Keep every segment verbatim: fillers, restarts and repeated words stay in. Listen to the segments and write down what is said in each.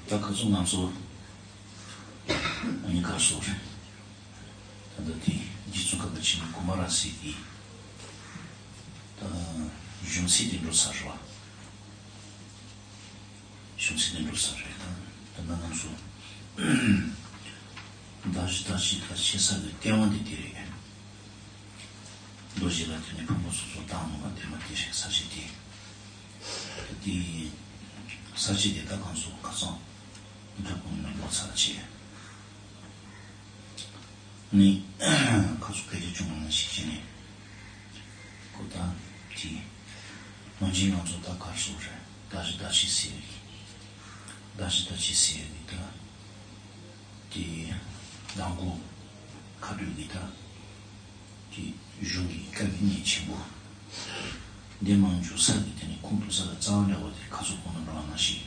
ད་ཁ་སང་ང་ཚོ་ཨ་ནི་ག་སོ་རེད། ད་ལྟ་དེ་རྗེ་ཙོང་ཁ་པ་ཆེན་པོ་གོ་མ་ར་སི་གི་ད་གཞུང་ཚིག་དེ་འགྲོ་ཚར་རེད་བ། གཞུང་ཚིག་དེ་འགྲོ་ཚར་རེད། ད་ད་ལྟ་ང་ཚོ་ད་གཞི་ད་གཞི་ད་ཆེ་ས་གི་ལྟེ་བ་འདི་དེ་རེད། མདོ་རྗེ་ལ་དེ་ནས་ཕུང་པོ་སོ་སོ་དང་མ་བ་དེ་མ་དེ་རེད། ས་གཞི་དེ། དེ་ས་གཞི་དེ་ད་གང་སོང་ཁ་སང་འདྲ་ཁོང་ནང་ལོ་ཚར་བྱས། ནི་ཁ་སོ་སྐད་ཆ་བྱུང་བ་ཞིག་བྱས་ནས་ཁོ་ད་དེ་ནང་ཆེན་ང་ཚོ་ད་གར་སོང་རེད། ད་ཞི་ད་ཞི་ཟེར་གི་ད་ཞི་ད་ཞི་ཟེར་གི་ད། དེ་ནང་ཁོ་ཁ་སྡོད་ཀྱི་ད་དེ་གཞུང་གི་བཀའ་གི་གནད་ཆེན་པོ་འདི་མང་ཆུ་ས་གི་དེ་ནས་ཁུངས་གཏུགས་ས་ལ་རྩ་བ་འདྲ་བ་དེ་ཁ་སོ་ཁོ་ན་འགྲོ་བ་ན་ཞིག་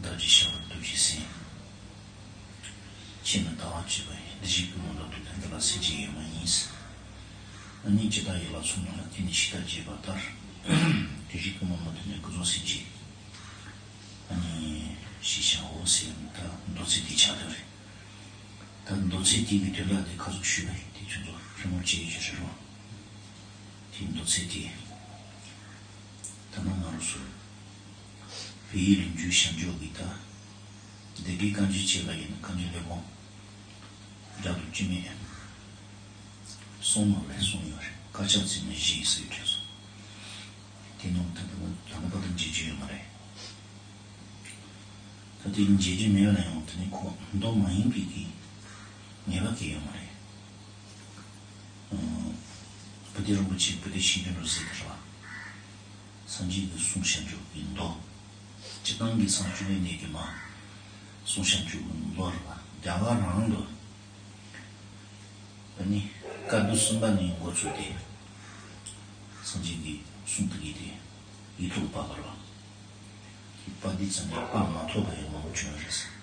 བདག་གི་ཤ་བར་གདུགས་ཀྱི་སེམས། ཕྱི་ནི་ལྟ་བ་བྱེད་པ་ཡིན། འདི་ཞིག་གི་མ་འདྲ་དུ་ལྡན་འདི་ལ་སེམས་ཅན་ཡོད་མ་ཡིན། ཨ་ནི་ཇི་ལྟར་ཡིད་ལ་ཚོགས་ན་ལ་དེ་ནི་ཞི་བདག་བྱེད་པ་ལྟར། འདི་ཞིག་གི་མ་འདྲ་དུ་ནི་ཀུན་རྫོབ་སེམས་ཅན། ཨ་ནི་ཞེས་བྱའོ་ཟེར་ཡང་ད་མདོ་ཚིག་འདི་ཆགས་ཡོད་རེད། ད་མདོ་ཚིག་འདི་གི་དོན་དག་འདི་ཁ་ཚུགས་ཞུས་པ་ཡིན། དེ་ཁྱོད་ཚོ་ཐུན་མོང་སྤྱི་ཡི་ཆོས་ཧྲིལ་བོ། དེ་མདོ་ཚིག་འདི་ད་ནང་ང་རུ་སོ། བོད་ཡིག་ལུང་རྒྱུན་ཤར་འཇོག་གི་ད། སྡེ་དགེ་བཀའ་འགྱུར་ཆེ་ལ་ཡིན་ན་བཀའ་འགྱུར་ལེགས་པོ། སྒྲ་དུ་ཅི་མེད། གསུང་ནང་ལས་གསུང་ཡོད་རེད། དཀར་ཆག་ཚིག་ནི་བཞི་ཡིས་སུ་ཡི་དྲན་སོང་། དེ་ནང་ད་ལྟ་ད་ལྟ་བར་དུ་འཇལ་རྒྱུ་ཡོད་མ་རེད། ད་དེ་འཇལ་རྒྱུ་མེད་པ་ན་ཡང་དེ་ནི་ཁོ་མདོ་མ་ཡིན་པའི་གི་ངེས་པ་གི་ཡོད་མ་རེད། བུ་སྡེ་རིན་པོ་ཆེ་བུ་སྡེ་ཤིང་ཀུན་རུ་ཟེར་གི་རེད་བ། སངས་རྒྱས་ཀྱི་གསུང་ཤར་འཇོག་གི་མདོ། སྤྱིར་བཏང་གི་སངས་རྒྱས་ནས་ཀྱི་མ་གསུང་ཤར་འཇོག་གི་མདོ་རེད་བ། རྒྱ་གར་རང་དུ། ཨ་ནི་བཀའ་བསྡུ་གསུམ་པ་ནས་འགོ་ཚུགས་ཏེ། སངས་རྒྱས་ཀྱི་གསུང་དེ་གི་དེ་ཡིག་ཐོག་པ་བར་བ། པ་འདི་ཙམ་ལས་པ་མ་ཐོབ་པ་ཡང་མང་པོ་བྱུང་བ་རེད།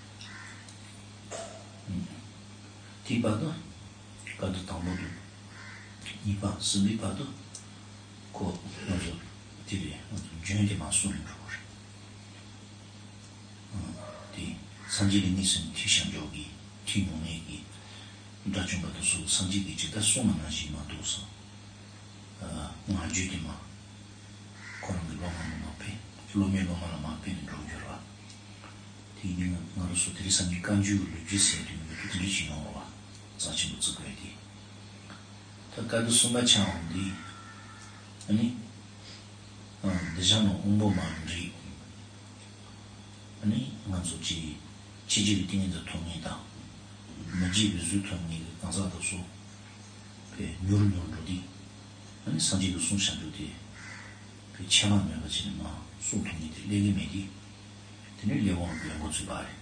དེའི་བར་དུ་བཀའ་བསྡུ་དང་པོ་དང་གཉིས་པ་གསུམ་པའི་བར་དུ་ཁོ་ང་ཚོ་དེ་ལས་ང་ཚོ་རྒྱུན་དེ་མ་གསུངས་ཡོང་འགྲོ་བ་རེད། དེ་སངས་རྒྱས་ལས་ངེས་སུ་ཐོས་ཤར་འཇོག་གི་ཐོས་མྱོང་མེད་ཀྱི་དགྲ་བཅོམ་པ་དེ་ཚོ་སངས་རྒྱས་ཀྱིས་ཇི་ལྟར་གསུངས་པ་ནང་བཞིན་མ་འདུག་སོང་། ང་རྒྱུད་དེ་མ། ཁོ་རང་གི་སློབ་མ་ལ་མ་ཕན། སློབ་མའི་སློབ་མ་ལ་མ་ཕན་ནས་འགྲོ་རྒྱུ་རེད་བ། དེ་ཡིན་ན་ང་རང་ཚོ་དེ་རིང་སངས་རྒྱས་བཀའ་འགྱུར་ལོ་རྒྱུས་ཟེར་དུས་མི་འདུག་དེ་འདྲ་ཞིག་ཡོང་བ་བ། རྩ་ཆེན་པོ་བརྩི་དགོས་དེ། ད་བཀའ་བསྡུ་གསུམ་པ་ཆགས་འོང་དེ། ཨ་ནི། འདི་བྱང་ནང་དབང་པོ་མ་འདྲེས། ཨ་ནི་ང་ཚོ་ཅིག་ཕྱི་རྒྱལ་གྱི་ཏིང་ངེ་འཛིན་ཐོབ་མཁན་དང་། མི་རྒྱལ་གྱི་གཟུགས་ཐོབ་མཁན་གྱི་གང་ཟག་དེ་ཚོ་དཔེ་མྱུར་མྱུར་འགྲོ་དུས། ཨ་ནི་སངས་རྒྱས་ཀྱི་གསུང་ཤར་འཇོག་དེ་དཔེ་ཆད་ལྷག་མེད་པ་བྱས་ནས་མར་གསུང་ཐུབ་མཁན་དེ་སླེབས་ཀྱི་མེད་དུས། དེ་ནས་གླེགས་བམ་ལ་འགོ་ཚུགས་པ་རེད།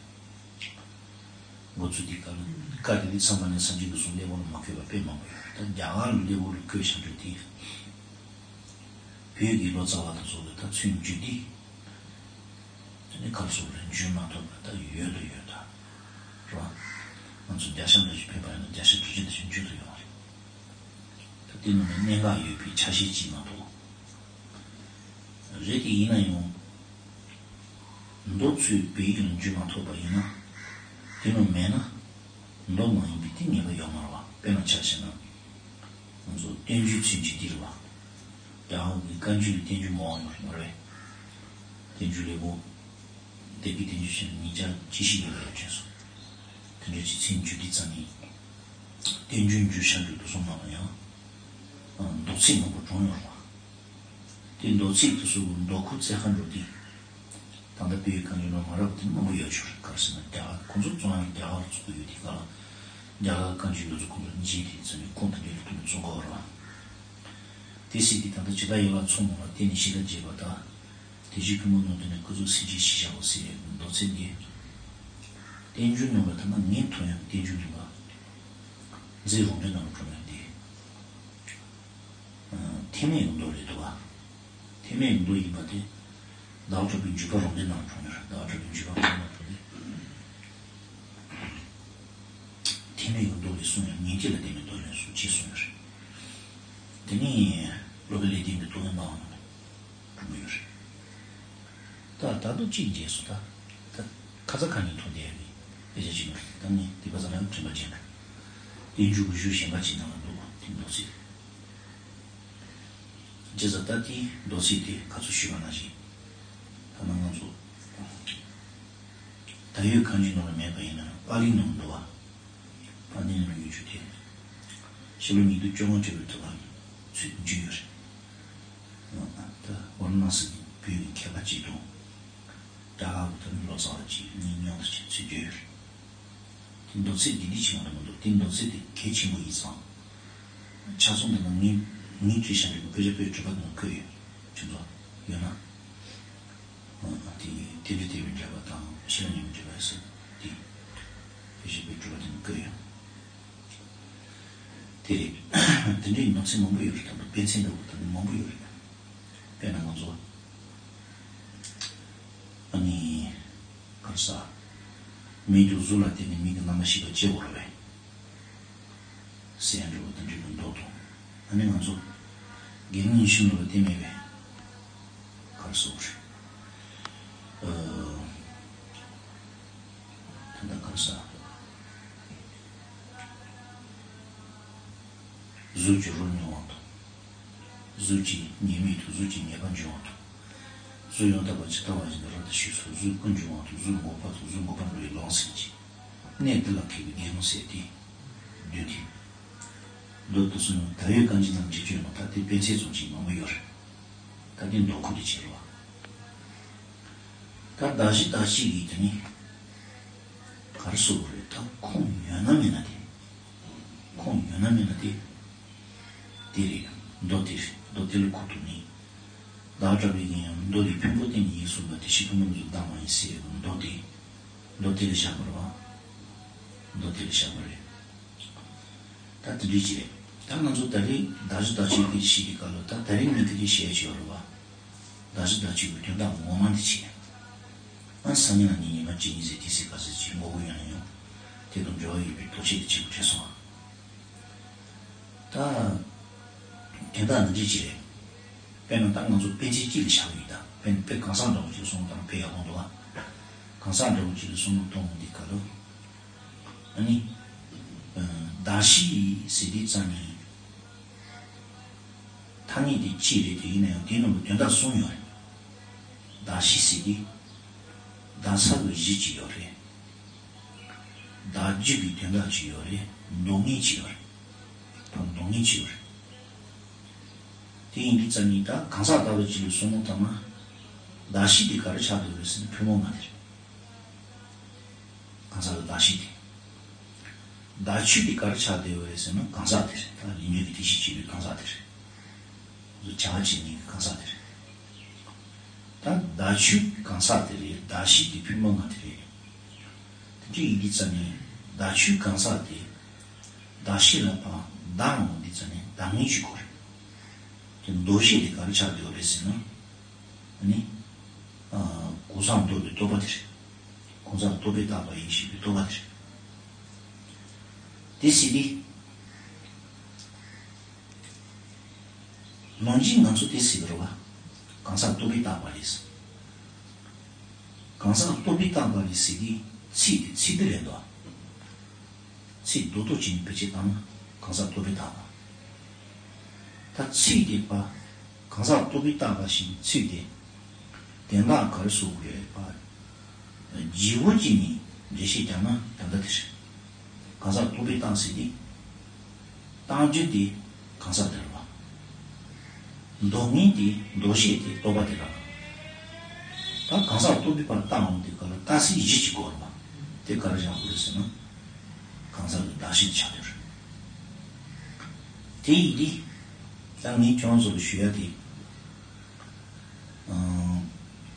འགོ་ཚུགས་དུས་སྐབས་ལ་བཀའ་དེ་ཚང་མ་ནས་སངས་རྒྱས་ཀྱི་གསུང་གླེགས་བམ་ལ་མ་བཀོད་པ་དཔེ་མང་པོ་ཡོད། ད་རྒྱ་གར་ལ་གླེགས་བམ་ལ་བཀོད་ཤར་འཇོག་དེ། བོད་ཀྱི་ལོ་ཙཱ་བ་དང་སོགས་ཀྱིས་ད་ཚུར་འཇུས་ཏེ། དེ་ནས་གར་སོང་རེད། འཇུས་མ་ཐུབ་པ་ད་ཡོད་དུ་ཡོད་ད། རེད་བ། ང་ཚོ་རྒྱ་གཞུང་ལ་ཞིག་ཕེབས་པ་ཡིན་ན་རྒྱ་གཞུང་གྲུབ་ཆེན་དེ་ཞིག་འཇུས་དུ་ཡོད་མ་རེད། ད་དེ་ནང་ནས་གནད་འགག་ཡོད་པའི་ཆ་ཤས་ཅིག་མ་གཏོགས། རེད་དེ་ཡིན་ན་ཡང་། མདོ་ཚུར་བོད་ཡིག་ལ་འཇུས་མ་ཐུབ་པ་ཡིན་ན། དེ་ནང་མེད་ན། མདོ་མ་ཡིན་པའི་དེ་ངེས་པ་ཡོད་མ་རེད་བ། དཔེར་ན་ཆ་བཞག་ན། ང་ཚོ་བསྟན་འགྱུར་ཚུན་ཆད་འདི་རེད་བ། རྒྱ་གར་གྱི་བཀའ་འགྱུར་ལ་བསྟན་འགྱུར་མང་བ་ཡོད་རེད་མ་རེད། བསྟན་འགྱུར་ལེགས་པོ། སྡེ་དགེ་བསྟན་འགྱུར་ཆེན་ཉིས་བརྒྱ་ཅི་ཞིག་ཡོད་པ་ཡོད་དྲན་སོང་། དེ་འདྲ་ཅིག་ཚུར་འཇུས་དུས་ཙམ་ནས། བསྟན་འགྱུར་འགྱུར་ཤར་འཇུག་ཏུ་སོང་ན་ཡང་། མདོ་ཚིག་མང་པོ་གྲོངས་ཡོད་རེད་བ། དེ་མདོ་ཚིག་དེ་ཚོ་མདོ་ཁུག་བཙལ་ག་འགྲོ་དུས། ད་ལྟ་བོད་ཡིག་བཀའ་འགྱུར་ནང་མ་རབས་དེ་མང་པོ་ཡོད་ཆོག་རེད། ག་རེ་ཟེར་ན་རྒྱ་གར་ཁོང་ཚོ་རྩོམ་ཡག་རྒྱ་གར་ཚུགས་ཀྱི་ཡོད་དུས་སྐབས་ལ། རྒྱ་གར་བཀའ་འགྱུར་ཡོད་ཚོ་ཁོང་ཚོ་མཇལ་ཏེ་ཚོ་ནས་ཁུངས་དང་འབྲེལ་ལུགས་ཐོག་ནས་རྩོམ་དགོས་རེད་བ། དེ་སྲིད་དེ་ད་ལྟ་ཇི་ལྟར་ཡིད་ལ་ཚོགས་ནོ་ལ་བརྟེན་ནས་ཞི་བདག་བྱེད་པ་དང་། དེ་བཞིན་ཕུང་པོ་ནང་དུ་ནི་སྐུ་གཟུགས་སེམས་ཅན་ཞེས་བྱའོ་ཟེར་བའི་མདོ་ཚིག་འདི། བསྟན་འགྱུར་ནང་ལ་ཐ་ན་ངས་མཐོང་ཡང་བསྟན་འགྱུར་ནང་ལ། མཛེས་རོང་སྟོན་ནང་ལ་གྲུབ་ཡོད་དེ། ཐེག་དམན་གྱི་མདོ་རེད་འདུག་བ། ཐེག་དམན་གྱི་མདོ་ཡིན་པ་དེ། ཟླ་བ་གྲགས་པའི་འཇུག་པ་རོང་སྟོན་ནང་ལ་གྲུབ་ཡོད་རེད། ཟླ་བ་གྲགས་པའི་འཇུག་པ་རོང་སྟོན་ནང་ལ་གྲུབ་སྟེ། ཐེག་དམན་གྱི་མདོ་ལས་གསུངས་ཡང་ཉན་ཐོས་ལ་བརྟེན་པའི་མདོ་ལས་སུ་ཅེས་གསུངས་ཡོད་རེད། དེ་ནས་སློབ་དཔོན་ལས་ལྡན་པའི་རྟོགས་ལྡན་སྨྲ་བ་རྣམས་ལས་གྲུབ་ཡོད་རེད། ད་ད་དུང་གཅིག་མཇལ་སོང་ད། ད། ཁ་ཚ་ཁ་ཉིན་ཐོག་བསྡད་ཡ་གི་དཔེ་ཆ་ཅིག་ཡོད་རེད། ད་ངས་དེ་པ་ཚ་ལ་དྲན་པ་བརྗེད་ན། དེ་མཇུག་གི་གཞུག་གཞན་པ་ཅིག་ནང་ལ་འདུག་དེ་མདོ་ཚིག་རེད། བྱས་ཙང་ད་དེ་མདོ་ཚིག་དེ་ཁ་ཚུར་ཞུས་པ་ནང་བཞིན། ད་ནང་ང་ཚོ་ད་ཡོད་གང་ཅིའི་ནང་ལ་མེད་པ་ཡིན་ན་པཱ་ལིའི་ནང་འདུག་བ། པཱ་ལིའི་ནང་ཡོད་རྒྱུ་དེ། ཕྱི་ལོ་ཉིས་སྟོང་བཅོ་ལྔ་འབྲེལ་བའི་ཐོག་ལ་ཚུད་རྒྱུ་ཡོད་རེད། ད་ཝཱ་ར་ཎ་སི་གི་བོད་ཀྱི་མཁས་པ་གཅིག་དང་། རྒྱ་གར་གྱི་ད་ནི་ལོ་ཙཱ་བ་གཅིག་གཉིས་མཉམ་དུ་བྱས་ཚུད་རྒྱུ་ཡོད་རེད། དེ་མདོ་ཚིག་འདི་འདྲ་ཆེ་བ་ལ་མི་འདུག་དེ་མདོ་ཚིག་དེ་གལ་ཆེན་པོ་ཡིན་ཙང་། ཆ་ཚང་དེ་ན་ངས་ངས་བྲིས་བཞག་རྒྱུ་དཔེ་ཆ་པོད་དྲུག་པ་ནང་བཀོད་ཡོད། ཁྱེད་ཚོ་ཡོད་ན། དེ་དེ་འདྲ་དེ་བའི་འགྲེལ་པ་དང་ཤེས་རབ་སྙིང་པོའི་འགྲེལ་པ་ཟེར་དེ། དཔེ་ཆ་པོད་དྲུག་པ་དེ་ནས་བཀོད་ཡོད། དེ་རེད། དེ་འདྲའི་མདོ་ཚིག་མང་པོ་ཡོད་རེད། ད་དུང་དཔེ་མཚོན་འདྲ་བོ་ད་དུང་མང་པོ་ཡོད་རེད། དཔེར་ན་ང་ཚོ། ཨ་ནི། ག་རེ་ཟ། མིག་ཏུ་གཟུགས་ལ་བརྟེན་ནས་མིག་གི་རྣམ་པར་ཤེས་པ་སྐྱེ་བ་རེད་པས། ཟེར་ཡ་འདྲ་བོ་དང་འབྲེལ་བའི་མདོ་དང་། ཨ་ནི་ང་ཚོ། དགེ་སློང་ཉི་ཤུ་རྣམས་ལ་བརྟེན་མེད་པས། ག་རེ་ཟེར་དགོས་རེད། ཨ། ད་ལྟ་ག་རེ་ཟ། གཟུགས་ཀྱི་རོ་མྱོང་བ་དང་། གཟུགས་ཀྱི་ཉེས་དམིགས་དང་གཟུགས་ཀྱི་ཉེས་པ་འབྱུང་བ་དང་། གཟུགས་ཡང་དག་པར་ཇི་ལྟ་བ་བཞིན་དུ་རབ་ཏུ་ཞི་སོགས་གཟུགས་ཀུན་འབྱུང་བ་དང་གཟུགས་འགོག་པ་དང་གཟུགས་འགོག་པར་འགྲོ་བའི་ལམ་ཟེར་གྱི། གནས་འདི་ལ་མཁས་པའི་དགེ་སློང་ཟེར་ཏེ། བདུན་ཏེ། མདོ་དེ་ཚོ་ཡང་ད་ཡོད་གང་ཅི་ནང་འབྲི་བཅོས་ནང་ད་དེ་དཔེ་མཚོན་ཙམ་ཅིག་མང་པོ་ཡོད་རེད། ད་དེ་མདོ་ཁུལ་དུ་བྱེད་རོགས། ད་གདགས་གཞི་གདགས་བྱེད་ཀྱི་དེ་ནི། ག་རེ་ཟེར་དགོས་རེད། ད་ཁུངས་ཡོད་ན་མེད་ན་དེ། ཁུངས་ཡོད་ན་མེད་ན་དེ། དེ་རེད། མདོ་དེ་རེད། མདོ་དེ་ལ་ཁུངས་ཐུབ་ནི། བདག་སྒྲ་བས་ཀྱང་ཡང་། མདོ་དེ་ཕུང་པོ་བརྟེན་ནས་ཡིན་གསུངས་པ་དེ་བཞིན་ཕུང་པོ་རྣམས་སུ་བདག་མ་ཡིན་ཟེར་བའི་མདོ་དེ། མདོ་དེ་ལ་བཞག་པ་རེད་བ། མདོ་དེ་ལ་བཞག་པ་རེད། ད་དེ་འདྲའི་ཅིག་རེད། ད་ང་ཚོ་ད་རེས་གདགས་གཞི་གདགས་བྱེད་ཀྱི་ཤེས་ཀྱི་སྐབས་ལ་ད་ད་རེས་ངས་དེ་འདྲའི་བཤད་ཀྱི་ཡོད་རེད་བ། གདགས་གཞི་གདགས་བྱེད་ཀྱི་དོན་དག་ངོ་མ་འདི་བྱས། ཨ་སང་ཉིན་གནངས་ཉིན་ཉི་མ་གཅིག་གཉིས་ཟེར་དེ་ཟེར་ག་ཟེར་ཅིག་མགོ་སྐོར་ཡོང་ན་ཡང་། དེ་དང་འབྲེལ་བ་ཡོད་པའི་ལྡོག་ཆས་དེ་ཆེན་པོ་བྲལ་སོང་ཨ། ད། དོན་དག་འདི་འདྲའི་ཅིག་རེད། དཔེར་ན་ད་ང་ཚོ་དཔེ་ཆ་གཅིག་ལ་བཞག་ཡོད་ད། དཔེར་ན་དཔེ་གང་ཟག་འདྲ་བོ་ཅིག་སོང་དང་དཔེ་ཡག་པོ་འདུག་ཨ། གང་ཟག་འདྲ་བོ་ཅིག་ལ་བསམ་བློ་གཏོང་འདི་ག་ལོ། ཨ་ནི། གདགས་གཞི་ཟེར་དུས་ཙམ་ནས། ཐ་སྙད་དེ་གཅིག་རེད་དེ་ཡིན་ན་ཡང་དེའི་ནང་དུ་དོན་དག་གསུམ་ཡོད་རེད། གདགས་གཞི་ཟེར་དུས། གདགས་ས་གི་གཞི་གཅིག་ཡོད་རེད། གདགས་རྒྱུ་གི་དོན་དག་ཅིག་ཡོད་རེད། འདོགས་མཁན་ཅིག་ཡོད་རེད། ད་འདོགས་མཁན་ཅིག་ཡོད་རེད། དེ་ཡིན་དུས་ཙམ་ནས་ད་གང་ཟག་ལྟ་བུ་ཅིག་ལ་བསམ་བློ་བཏང་ན། གདགས་གཞི་དེ་ག་རེ་ཆགས་བསྡད་ཡོད་རེད་ཟེར་ན་ཕུང་པོ་ལྔ་དེ་རེད། གང་ཟག་གི་གདགས་གཞི་དེ། གདགས་ཆོས་དེ་ག་རེ་ཆགས་བསྡད་ཡོད་རེད་ཟེར་ན་གང་ཟག་དེ་རེད། ད་ལུས་འབྱུང་གི་དེ་བཞིན་གཤེགས་པའི་གང་ཟག་དེ་རེད། བྱ་བ་བྱེད་མཁན་གྱི་གང་ཟག་དེ་རེད། ད་གདགས་ཆོས་གང་ཟག་དེ་རེད། གདགས་གཞི་དེ་ཕུང་པོ་ལྔ་དེ་རེད། དེ་འདྲ་ཡིན་དུས་ཙམ་ནས་གདགས་ཆོས་གང་ཟག་དེ། གདགས་གཞི་ལ་ཕར་གདགས་འོང་དུས་ཙམ་ནས་གདགས་ངེས་ཆོས་དགོས་རེད། དེ་འདོགས་གཞི་དེ་ག་རེ་ཆགས་བསྡད་ཡོད་རེད་ཟེར་ན། ཨ་ནི། ཨ། གང་ཟག་འདོགས་པའི་རྟོག་པ་དེ་རེད། གང་ཟག་རྟོག་པས་བཏགས་པ་ཡིན་ཞེས་པའི་རྟོག་པ་དེ་རེད། དེ་ཟེར་དུས། ནང་བཞིན་ང་ཚོ་དེ་ཟེར་གི་རེད་བ། གང་ཟག་རྟོག་པས་བཏགས་པ་རེད། གང་ཟག་རྟོག་པས་བཏགས་པ་རེད་ཟེར་དུས་ཚིག་དེ་ཚིག་སྡུད་རེད་འདུག་ཚིག་རྡོག་རྡོག་ཅིག་ནས་བེད་སྤྱོད་བཏང་ན་གང་ཟག་རྟོག་པས་བཏགས་པ། ད་ཚིག་དེ་པ། གང་ཟག་རྟོག་པས་བཏགས་པ་ཞེས་ཚིག་དེ། དོན་དག་ག་རེ་བཟོ་དགོས་རེད་པ། བརྗེ་བོ་ཅིག་ནས་འགྲེལ་བཤད་བརྒྱབ་ན་ད་ལྟ་དེ་རེད། གང་ཟག་རྟོག་པས་བཏགས་ཟེར་ཏེ། བཏགས་རྒྱུ་དེ་གང་ཟག་དེ་རེད་བ། འདོགས་མཁན་དེ་འདོགས་བྱེད་དེ་རྟོག་པ་དེ་རེད་བ། ད་གང་ཟག་རྟོག་པས་ཕར་བཏགས་འོང་དུས་སྐབས་ལ་བཏགས་སའི་གཞི་གཅིག་དགོས་རེད་བ། དེ་ག་རེ་བཞག་དགོས་རེད་ཟེར་ན། གང་ཟག་གི་གདགས་གཞི་དེ་ཆགས་ཡོད་རེད། དེ་ཡིན་དུས། ད་ངས་ཁྱོད་ཚོ་ལ་ཞུ་ཡ་དེ། ཨང་།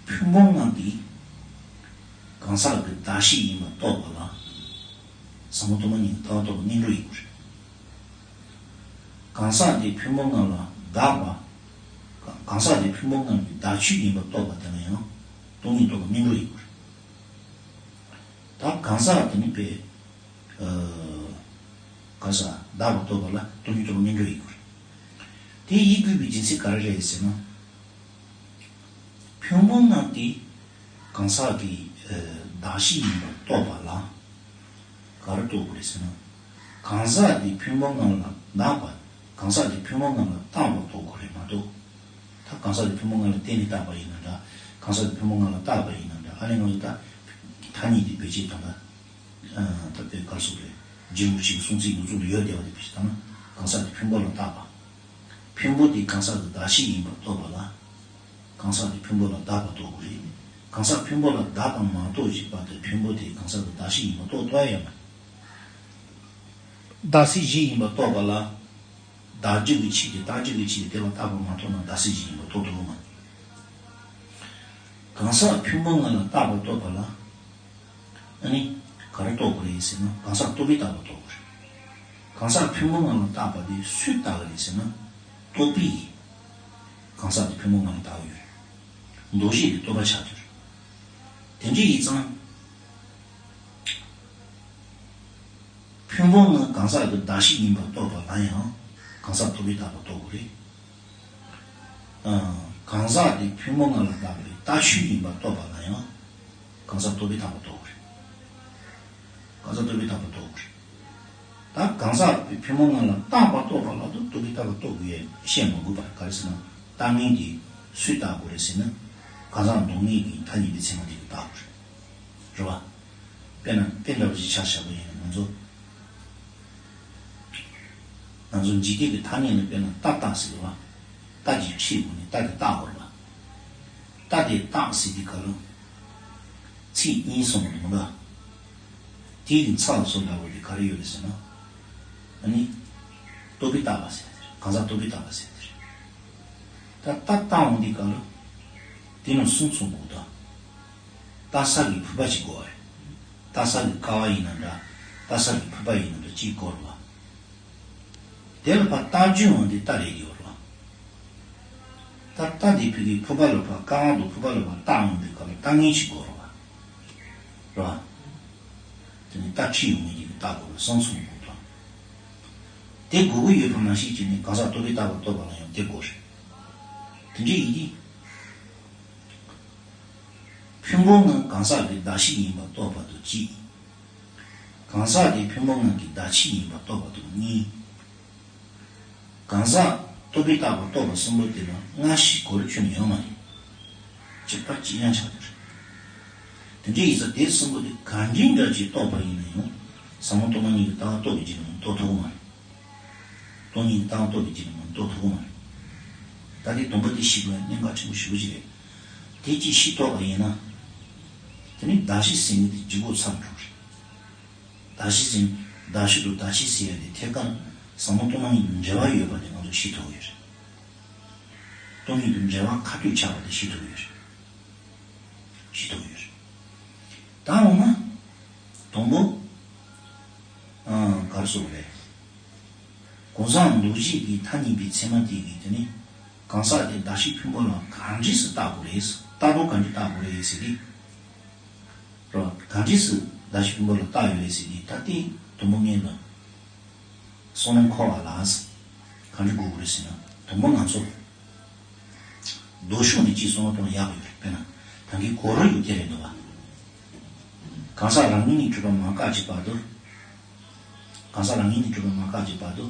ཕུང་པོ་ལྔ་དེ་གང་ཟག་གི་གདགས་གཞི་ཡིན་པ་རྟོགས་པ་ལ། ཟབ་མོ་སྟོང་པ་ཉིད་ཀྱི་ལྟ་བ་རྟོགས་པའི་གནས་འགྲོ་ཡིན་དགོས་རེད། གང་ཟག་དེ་ཕུང་པོ་ལྔ་ལ་གདགས་པ། གང་ཟག་དེ་ཕུང་པོ་ལྔ་གི་གདགས་ཆོས་ཡིན་པ་རྟོགས་པ་དེ་ལ་ཡང་སྟོང་ཉིད་རྟོགས་པའི་གནས་འགྲོ་ཡིན་དགོས་རེད། ད་གང་ཟག་དེ་ནི་དཔེ། ཨ། ག་ས་བདག་པོ་རྟོགས་པ་ལ་སྟོང་ཉིད་རྟོགས་པའི་གནས་འགྲོ་ཡིན་དགོས་རེད། དེ་ཡིན་དགོས་པའི་རྒྱུ་མཚན་ག་རེ་རེད་ཟེར་ན། ཕུང་པོ་ལྔ་དེ་གང་ཟག་གི་ཨ་ གདགས་གཞི་ཡིན་པར་རྟོགས་པ་ལ། ག་རེ་རྟོགས་དགོས་རེད་ཟེར་ན། གང་ཟག་དེ་ཕུང་པོ་ལྔ་ལ་གདགས་པ། གང་ཟག་དེ་ཕུང་པོ་ལྔ་ལ་བཏགས་པ་རྟོགས་དགོས་རེད་མ་གཏོགས། ད་གང་ཟག་དེ་ཕུང་པོ་ལྔ་ལ་བརྟེན་ནས་བཏགས་པ་ཡིན་ན་འདྲ། གང་ཟག་དེ་ཕུང་པོ་ལྔ་ལ་བཏགས་པ་ཡིན་ན་འདྲ། ཨ་ནི་ང་ཚོ་ད་ཐ་སྙད་དེ་བེད་སྤྱད་གཏོང་ད། ད་དཔེ་ག་རེ་ཟེར་དགོས་རེད། རྗེ་རིན་པོ་ཆེའི་གསུང་ཚིག་འདི་ཚོ་ལ་ཡོད་བསྡད་པ་དེ་བེད་སྤྱད་བཏང་ན། གང་ཟག་དེ་ཕུང་པོ་ལ་བཏགས་པ། ཕུང་པོ་དེ་གང་ཟག་གི་གདགས་གཞི་ཡིན་པར་རྟོགས་པ་ལ། གང་ཟག་དེ་ཕུང་པོ་ལ་གདགས་པ་རྟོགས་དགོས་རེད། གང་ཟག་ཕུང་པོ་ལ་གདགས་པ་མ་གཏོགས་ཀྱི་བར་དུ་ཕུང་པོ་དེ་གང་ཟག་གི་གདགས་གཞི་ཡིན་པར་རྟོགས་ཐུབ་ཡ་ཡོད་མ་རེད། གདགས་སའི་གཞི་ཡིན་པར་རྟོགས་པ་ལ། གདགས་འཇུག་གི་ཆོས་དེ་རྟག་འཇུག་གི་ཆོས་དེ་དེ་ལ་བཏགས་པ་མ་གཏོགས་ན་གདགས་སའི་གཞི་ཡིན་པར་རྟོགས་ཐུབ་ཀྱི་མ་རེད། གང་ཟག་ཕུང་པོ་ལྔ་ལ་བཏགས་པ་རྟོགས་པ་ལ། ཨ་ནི། ག་རེ་རྟོགས་དགོས་རེད་ཟེར་ན། གང་ཟག་རྟོག་པས་བཏགས་པ་རྟོགས་དགོས་རེད། གང་ཟག་ཕུང་པོ་ལྔ་ལ་བཏགས་པ་དེ་སུས་བཏགས་པ་རེད་ཟེར་ན། རྟོག་པས། གང་ཟག་དེ་ཕུང་པོ་ལྔ་ལ་བཏགས་ཡོད་རེད། འདུ་ཤེས་དེ་རྟོག་པ་ཆགས་ཀྱི་རེད། དེ་འདྲ་ཡིན་ཙང་། ཕུང་པོ་ལྔ་གང་ཟག་གི་གདགས་གཞི་ཡིན་པར་རྟོགས་པ་ལ་ཡང་། གང་ཟག་རྟོག་པས་བཏགས་པ་རྟོགས་དགོས་རེད། གང་ཟག་དེ་ཕུང་པོ་ལྔ་ལ་གདགས་པའི་ལྟ་ཆོས་ཡིན་པར་རྟོགས་པ་ལ་ཡང་། གང་ཟག་རྟོག་པས་བཏགས་པ་རྟོགས་དགོས་རེད། གང་ཟག་རྟོག་པས་བཏགས་པ་རྟོགས་དགོས་རེད། ད་གང་ཟག་དེ་ཕུང་པོ་ལྔ་ལ་བཏགས་པ་རྟོགས་པ་ལ་ད་རྟོག་པས་བཏགས་པ་རྟོགས་དགོས་ཡ་བཤད་མ་དགོས་པར། ག་རེ་ཟེར་ན། བཏགས་ངན་དེ་སུས་བཏགས་དགོས་རེད་ཟེར་ན། གང་ཟག་མདོ་སྔོན་གྱི་ཐ་སྙད་པའི་ཚད་མ་དེ་གིས་བཏགས་དགོས་རེད། རེད་བ། དཔེར་ན་དཔེ་འདྲ་བ་ཞིག་ཆ་བཞག་པ་ཡིན་ན། ང་ཚོ། ང་ཚོ་འཇིག་རྟེན་གྱི་ཐ་སྙད་ལ་དཔེར་ན་རྟ་བཏགས་ཟེར་བ། རྟ་གི་ཕྱིའི་སྒོ་ནས་རྟ་དེ་བཏགས་དགོས་རེད་བ། རྟ་དེ་བཏགས་ཟེར་དུས་སྐབས་ལ། ཚིག་གཉིས་གསུངས་པ་འདུག་ག། དེ་ཡི་ཚ་ལ་སོགས་འདྲ་བོ་དེ་ག་རེ་ཡོད་རེད་ཟེར་ན། ཨ་ནི། རྟོག་པས་བཏགས་པ་ཟེར་དེ་རེད། གང་ཟག་རྟོག་པས་བཏགས་པ་ཟེར་དེ་རེད། ད་རྟ་བཏགས་འོང་དུས་སྐབས་ལ། དེ་རྣམས་གསུམ་མཚུངས་དགོས་དང་། བཏགས་ས་གི་ཕུད་པ་གཅིག་དགོས་པ་རེད། བཏགས་ས་གི་ཀ་བ་ཡིན་ན་འདྲ། བཏགས་ས་གི་ཕུད་པ་ཡིན་ན་འདྲ་གཅིག་དགོས་རེད་བ། དེ་ལ་ཕར་རྟགས་རྒྱུན་འོང་དེ་རྟ་རེད་ཡོད་རེད་བ། ད་རྟ་དེ་ཕ་གི་ཕུད་པ་ལ་ཕར་ཀ་བ་དང་ཕུད་པ་ལ་ཕར་བཏགས་འོང་དུས་སྐབས་ལ་རྟགས་ངན་གཅིག་དགོས་རེད་བ། རེད་བ། དེ་ནི་རྟ་ཁྲིད་ཡོང་མཁན་གྱི་རྟགས་དགོས་རེད། གསུམ་མཚུངས་དགོས་དང་། དེ་དགོས་ཀྱི་ཡོད་པ་ནང་བཞིན་བྱས་ནས་གང་ཟག་རྟོག་པས་བཏགས་པ་རྟོགས་པ་ལ་ཡང་དེ་དགོས་རེད། དེ་འདྲ་ཡིན་དུས། ཕུང་པོ་ལྔ་གང་ཟག་གི་གདགས་གཞི་ཡིན་པར་རྟོགས་པ་དང་གཅིག། གང་ཟག་དེ་ཕུང་པོ་ལྔ་གི་གདགས་ཆོས་ཡིན་པར་རྟོགས་པ་དང་གཉིས། གང་ཟག་རྟོག་པས་བཏགས་པ་རྟོགས་པ་གསུམ་པོ་དེ་ལ་སྔ་ཕྱི་གོ་རིམ་ཁྱོན་ནས་ཡོད་མ་རེད། གཅིག་པ་གཅིག་རྐྱང་ཆགས་ཀྱི་རེད། དེ་འདྲ་ཡིན་ཙང་དེ་གསུམ་པོ་དེ་ག་འདྲའི་འདྲ་ཅིག་རྟོགས་པ་ཡིན་ན་ཡང་། ཟབ་མོ་སྟོང་པ་ཉིད་ཀྱི་ལྟ་བ་རྟོགས་པའི་རྗེས་ལ་མ་གཏོགས་རྟོགས་ཐུབ་ཀྱི་མ་རེད། སྟོང་ཉིད་ཀྱི་ལྟ་བ་རྟོགས་པའི་རྗེས་ལ་མ་གཏོགས་རྟོགས་ཐུབ་ཀྱི་མ་རེད། ད་དེ་སྡོམ་པ་དེ་ཤེས་དགོས་ཡ་གནད་འགག་ཆེན་པོ་ཞེ་པོ་ཅིག་རེད། དེ་གཅིག་ཤེས་ཐུབ་པ་ཡིན་ན། དེ་ནི་གདགས་གཞི་ཟེར་མཁན་དེ་ལྗིད་ཁོག་ཚ་པོ་འགྲོ་གི་རེད། གདགས་གཞི་ཟེར། གདགས་གཞི་དང་གདགས་ཆོས་ཟེར་ཡ་དེ་ཐད་ཀར་ཟབ་མོ་སྟོང་པ་ཉིད་དང་འབྲེལ་བ་ཡོད་པ་དེ་ང་ཚོ་ཤེས་ཐུབ་ཀྱི་རེད། སྟོང་ཉིད་དང་འབྲེལ་བ་ཁ་ཐུག་ཆགས་པ་དེ་ཤེས་ཐུབ་ཀྱི་རེད། ཤེས་ཐུབ་ཀྱི་རེད། ད་འོ་ན། དང་པོ། ཨ། ག་རེ་ཟེར་དགོས་རེད། གང་ཟག་འདུ་བྱེད་ཀྱི་ཐ་སྙད་པའི་ཚད་མ་དེ་གིས་དེ་ནི་གང་ཟག་དེ་གདགས་གཞི་ཕུང་པོ་ལ་ག་འདྲས་སུ་བཏགས་དགོས་རེད། བཏགས་དོན་ག་འདྲས་བཏགས་དགོས་རེད་ཟེར་ཏེ། རོ། ག་འདྲས་སུ་གདགས་གཞི་ཕུང་པོ་ལ་བཏགས་ཡོད་རེད་ཟེར་ཏེ། ད་ལྟའི་དུམ་བུ་ལྔའི་ནང་བསམ་བློ་འཁོར་བ་ལ་ག་འདྲས་དགོས་ཀྱི་རེད་ཟེར་ན། དང་པོ་ང་ཚོ་ལྡོག་ཕྱོགས་ནས་ཅིག་བསམ་བློ་གཏོང་ཡག་ཡོད་རེད། དཔེར་ན་ད་གིན་གོ་རིམ་ཡོད་དེ་རེད་འདུག་བ། གང་ཟག་རང་ངོས་ནས་གྲུབ་པ་མ་བཀག་ཅིག་བར་དུ། གང་ཟག་རང་ངོས་ནས་གྲུབ་པ་མ་བཀག་ཅིག་བར་དུ།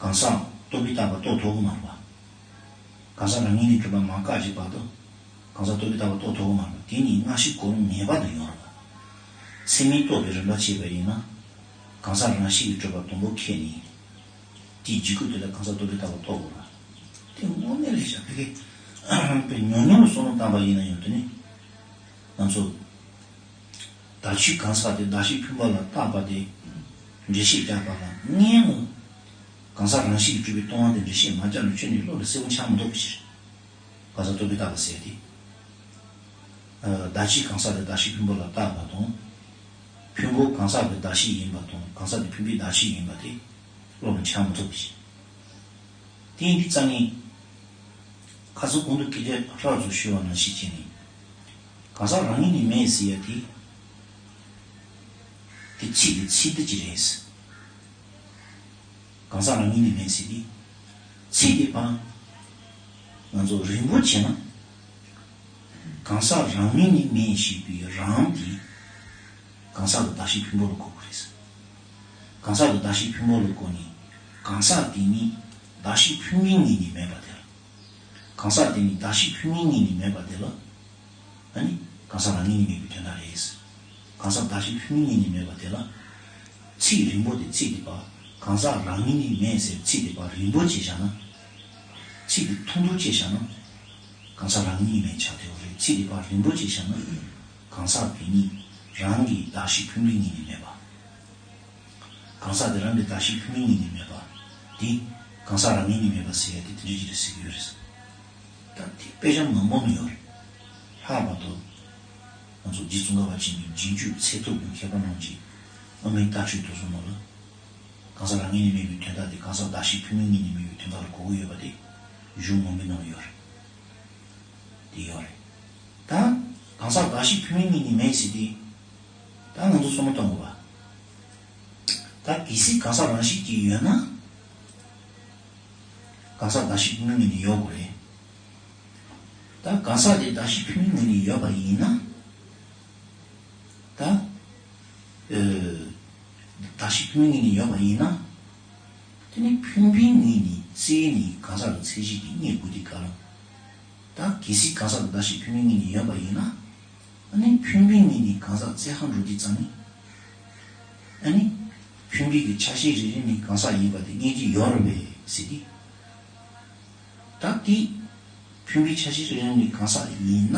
གང་ཟག་རྟོག་པས་བཏགས་པ་རྟོགས་ཐུབ་ཀྱི་མ་རེད་བ། གང་ཟག་རང་ངོས་ནས་གྲུབ་པ་མ་བཀག་ཅིག་བར་དུ། གང་ཟག་རྟོག་པས་བཏགས་པ་རྟོགས་ཐུབ་ཀྱི་མ་རེད་བ། དེ་ནི་སྔ་ཕྱི་གོ་རིམ་ངེས་པར་དུ་ཡོད་རེད་བ། ཚད་མས་རྟོགས་པའི་རིམ་པ་བྱས་པ་ཡིན་ན། གང་ཟག་རང་བཞིན་གྱིས་གྲུབ་པ་དང་པོ་ཁས་ནས། དེའི་རྗེས་ཁུལ་དེ་ལ་གང་ཟག་རྟོག་པས་བཏགས་པ་རྟོགས་དགོས་རེད་བ། དེ་དངོས་གནས་ལས་བྱ་ཕ་གི་པའི་ཉུང་ཉུང་བསམ་བློ་བཏང་པ་ཡིན་ན་ཡང་། དེ་ནི་ང་ཚོ་གདགས་ཆོས་གང་ཟག་དེ་གདགས་གཞི་ཕུང་པོ་ལ་བཏགས་པ་དེ་འགྲེལ་བཤད་རྒྱག་པ་ལ་སྔོན་ལ་གང་ཟག་རང་བཞིན་གྱིས་གྲུབ་པའི་སྟོང་པ་དེ་འགྲེལ་བཤད་མ་རྒྱག་ན་ཁྱོན་ནས་བློ་ལ་གསལ་པོ་འཆར་མི་ཐུབ་པ་ཞིག་རེད། གང་ཟག་རྟོག་པས་བཏགས་པ་ཟེར་ཏེ། ཨ། གདགས་ཆོས་གང་ཟག་དེ་གདགས་གཞི་ཕུང་པོ་ལ་བཏགས་པ་དང་། ཕུང་པོ་གང་ཟག་གི་གདགས་གཞི་ཡིན་པ་དང་། གང་ཟག་དེ་ཕུང་པོའི་གདགས་ཆོས་ཡིན་པ་དེ་བློ་ལ་འཆར་མི་ཐུབ་པ་ཞིག། དེ་ཡིན་དུས་ཙང་ངས་ཁ་སང་གོང་དུ་སྐད་ཆ་ཧྲ་ཙམ་ཞུས་པ་ནང་བཞིན་བྱས་ནས། གང་ཟག་རང་ངོས་ནས་མེད་ཟེར་ཡ་དེ། དེ་ཚིག་དེ་ཚིག་འདི་ཅི་རེད། གང་ཟག་རང་ངོས་ནས་མེད་ཟེར་དེ། ཚིག་དེ་ཕར་ང་ཚོ་རིང་པོ་བྱས་ན། གང་ཟག་རང་ཉིད་ནི་མེད་ཞེས་པའི་རང་དེ། གང་ཟག་གི་གདགས་གཞི་ཕུང་པོ་ལ་གོ་དགོས་རེད། གང་ཟག་གི་གདགས་གཞི་ཕུང་པོ་ལ་གོ་ནས། གང་ཟག་དེ་ཉིད་གདགས་གཞི་ཕུང་པོའི་ངོས་ནས་མེད་པ་དེ་ལ། གང་ཟག་དེ་ཉིད་གདགས་གཞི་ཕུང་པོའི་ངོས་ནས་མེད་པ་དེ་ལ། ཨ་ནི་གང་ཟག་རང་ངོས་ནས་མེད་པའི་དོན་དག་རེད། གང་ཟག་གདགས་གཞི་ཕུང་པོའི་ངོས་ནས་མེད་པ་དེ་ལ། ཚིག་རིང་པོ་དེ་ཚིག་དེ་བ། གང་ཟག་རང་ངོས་ནས་མེད་ཟེར་ཚིག་དེ་བ་རིང་པོ་བྱས་བཞག་ན། ཚིག་དེ་ཐུང་ཐུང་བྱས་བཞག་ན། གང་ཟག་རང་ངོས་ནས་མེད་ཆགས་འགྲོ་རེད། ཚིག་དེ་བ་རིང་པོ་བྱས་བཞག་ན། གང་ཟག་དེ་ཉིད་རང་གི་གདགས་གཞི་ཕུང་པོའི་ངོས་ནས་མེད་པ། གང་ཟག་དེ་རང་གི་གདགས་གཞི་ཕུང་པོའི་ངོས་ནས་མེད་པ། དེ་གང་ཟག་རང་ངོས་ནས་མེད་པ་ཟེར་ཡ་དེ་དེ་འདྲ་ཅིག་རེད་ཟེར་གྱི་ཡོད་རེད། ད་དེ་དཔེ་ཆ་མང་པོ་ནས་ཡོད་རེད། ལྷག་པར་དུ། ང་ཚོ་རྗེ་ཙོང་ཁ་པ་ཆེན་པོའི་རྗེས་འཇུག་ཚད་ཐུབ་ཀྱི་མཁས་པ་རྣམས་ཀྱིས་དབུ་མའི་ལྟ་སྤྱོད་དུ་གསུངས་ནོ་ལ། གང་ཟག་རང་ངོས་ནས་མེད་པའི་དོན་དག་དེ་གང་ཟག་གདགས་གཞི་ཕུང་པོའི་ངོས་ནས་མེད་པའི་དོན་དག་ལ་གོ་གི་ཡོད་པ་དེ་གཞུང་མང་པོའི་ནང་ལ་ཡོད་རེད། དེ་ཡོད་རེད། ད་གང་ཟག་གདགས་གཞི་ཕུང་པོའི་ངོས་ནས་མེད་ཟེར་དེ། ད་ང་ཚོ་བསམ་བློ་གཏོང་དགོས་པ། ད་གལ་སྲིད་གང་ཟག་རང་བཞིན་གྱིས་ཡོད་ན། གང་ཟག་གདགས་གཞི་ཕུང་པོའི་ངོས་ནས་ཡོད་དགོས་རེད། ད་གང་ཟག་དེ་གདགས་གཞི་ཕུང་པོའི་ངོས་ནས་ཡོད་པ་ཡིན་ན། ད། ཨ། གདགས་གཞི་ཕུང་པོའི་ངོས་ནས་ཡོད་པ་ཡིན་ན། དེ་ནི་ཕུང་པོའི་ངོས་ནས་བཙལ་ནས་གང་ཟག་གི་མཚན་གཞི་དེ་རྙེད་དགོས་དེ་ག་ལ། ད་གལ་སྲིད་གང་ཟག་གདགས་གཞི་ཕུང་པོའི་ངོས་ནས་ཡོད་པ་ཡིན་ན། ཨ་ནི་ཕུང་པོའི་ངོས་ནས་གང་ཟག་བཙལ་ཁ་འགྲོ་དུས་ཙམ་ནས། ཨ་ནི་ཕུང་པོའི་གི་ཆ་ཤས་རེ་རེ་ནས་གང་ཟག་ཡིན་པ་དེ་རྙེད་ཀྱི་ཡོད་རེད་པས་ཟེར་ཏེ། ད་དེ་ཕུང་པོའི་ཆ་ཤས་རེ་རེ་ནས་གང་ཟག་ཡིན་ན།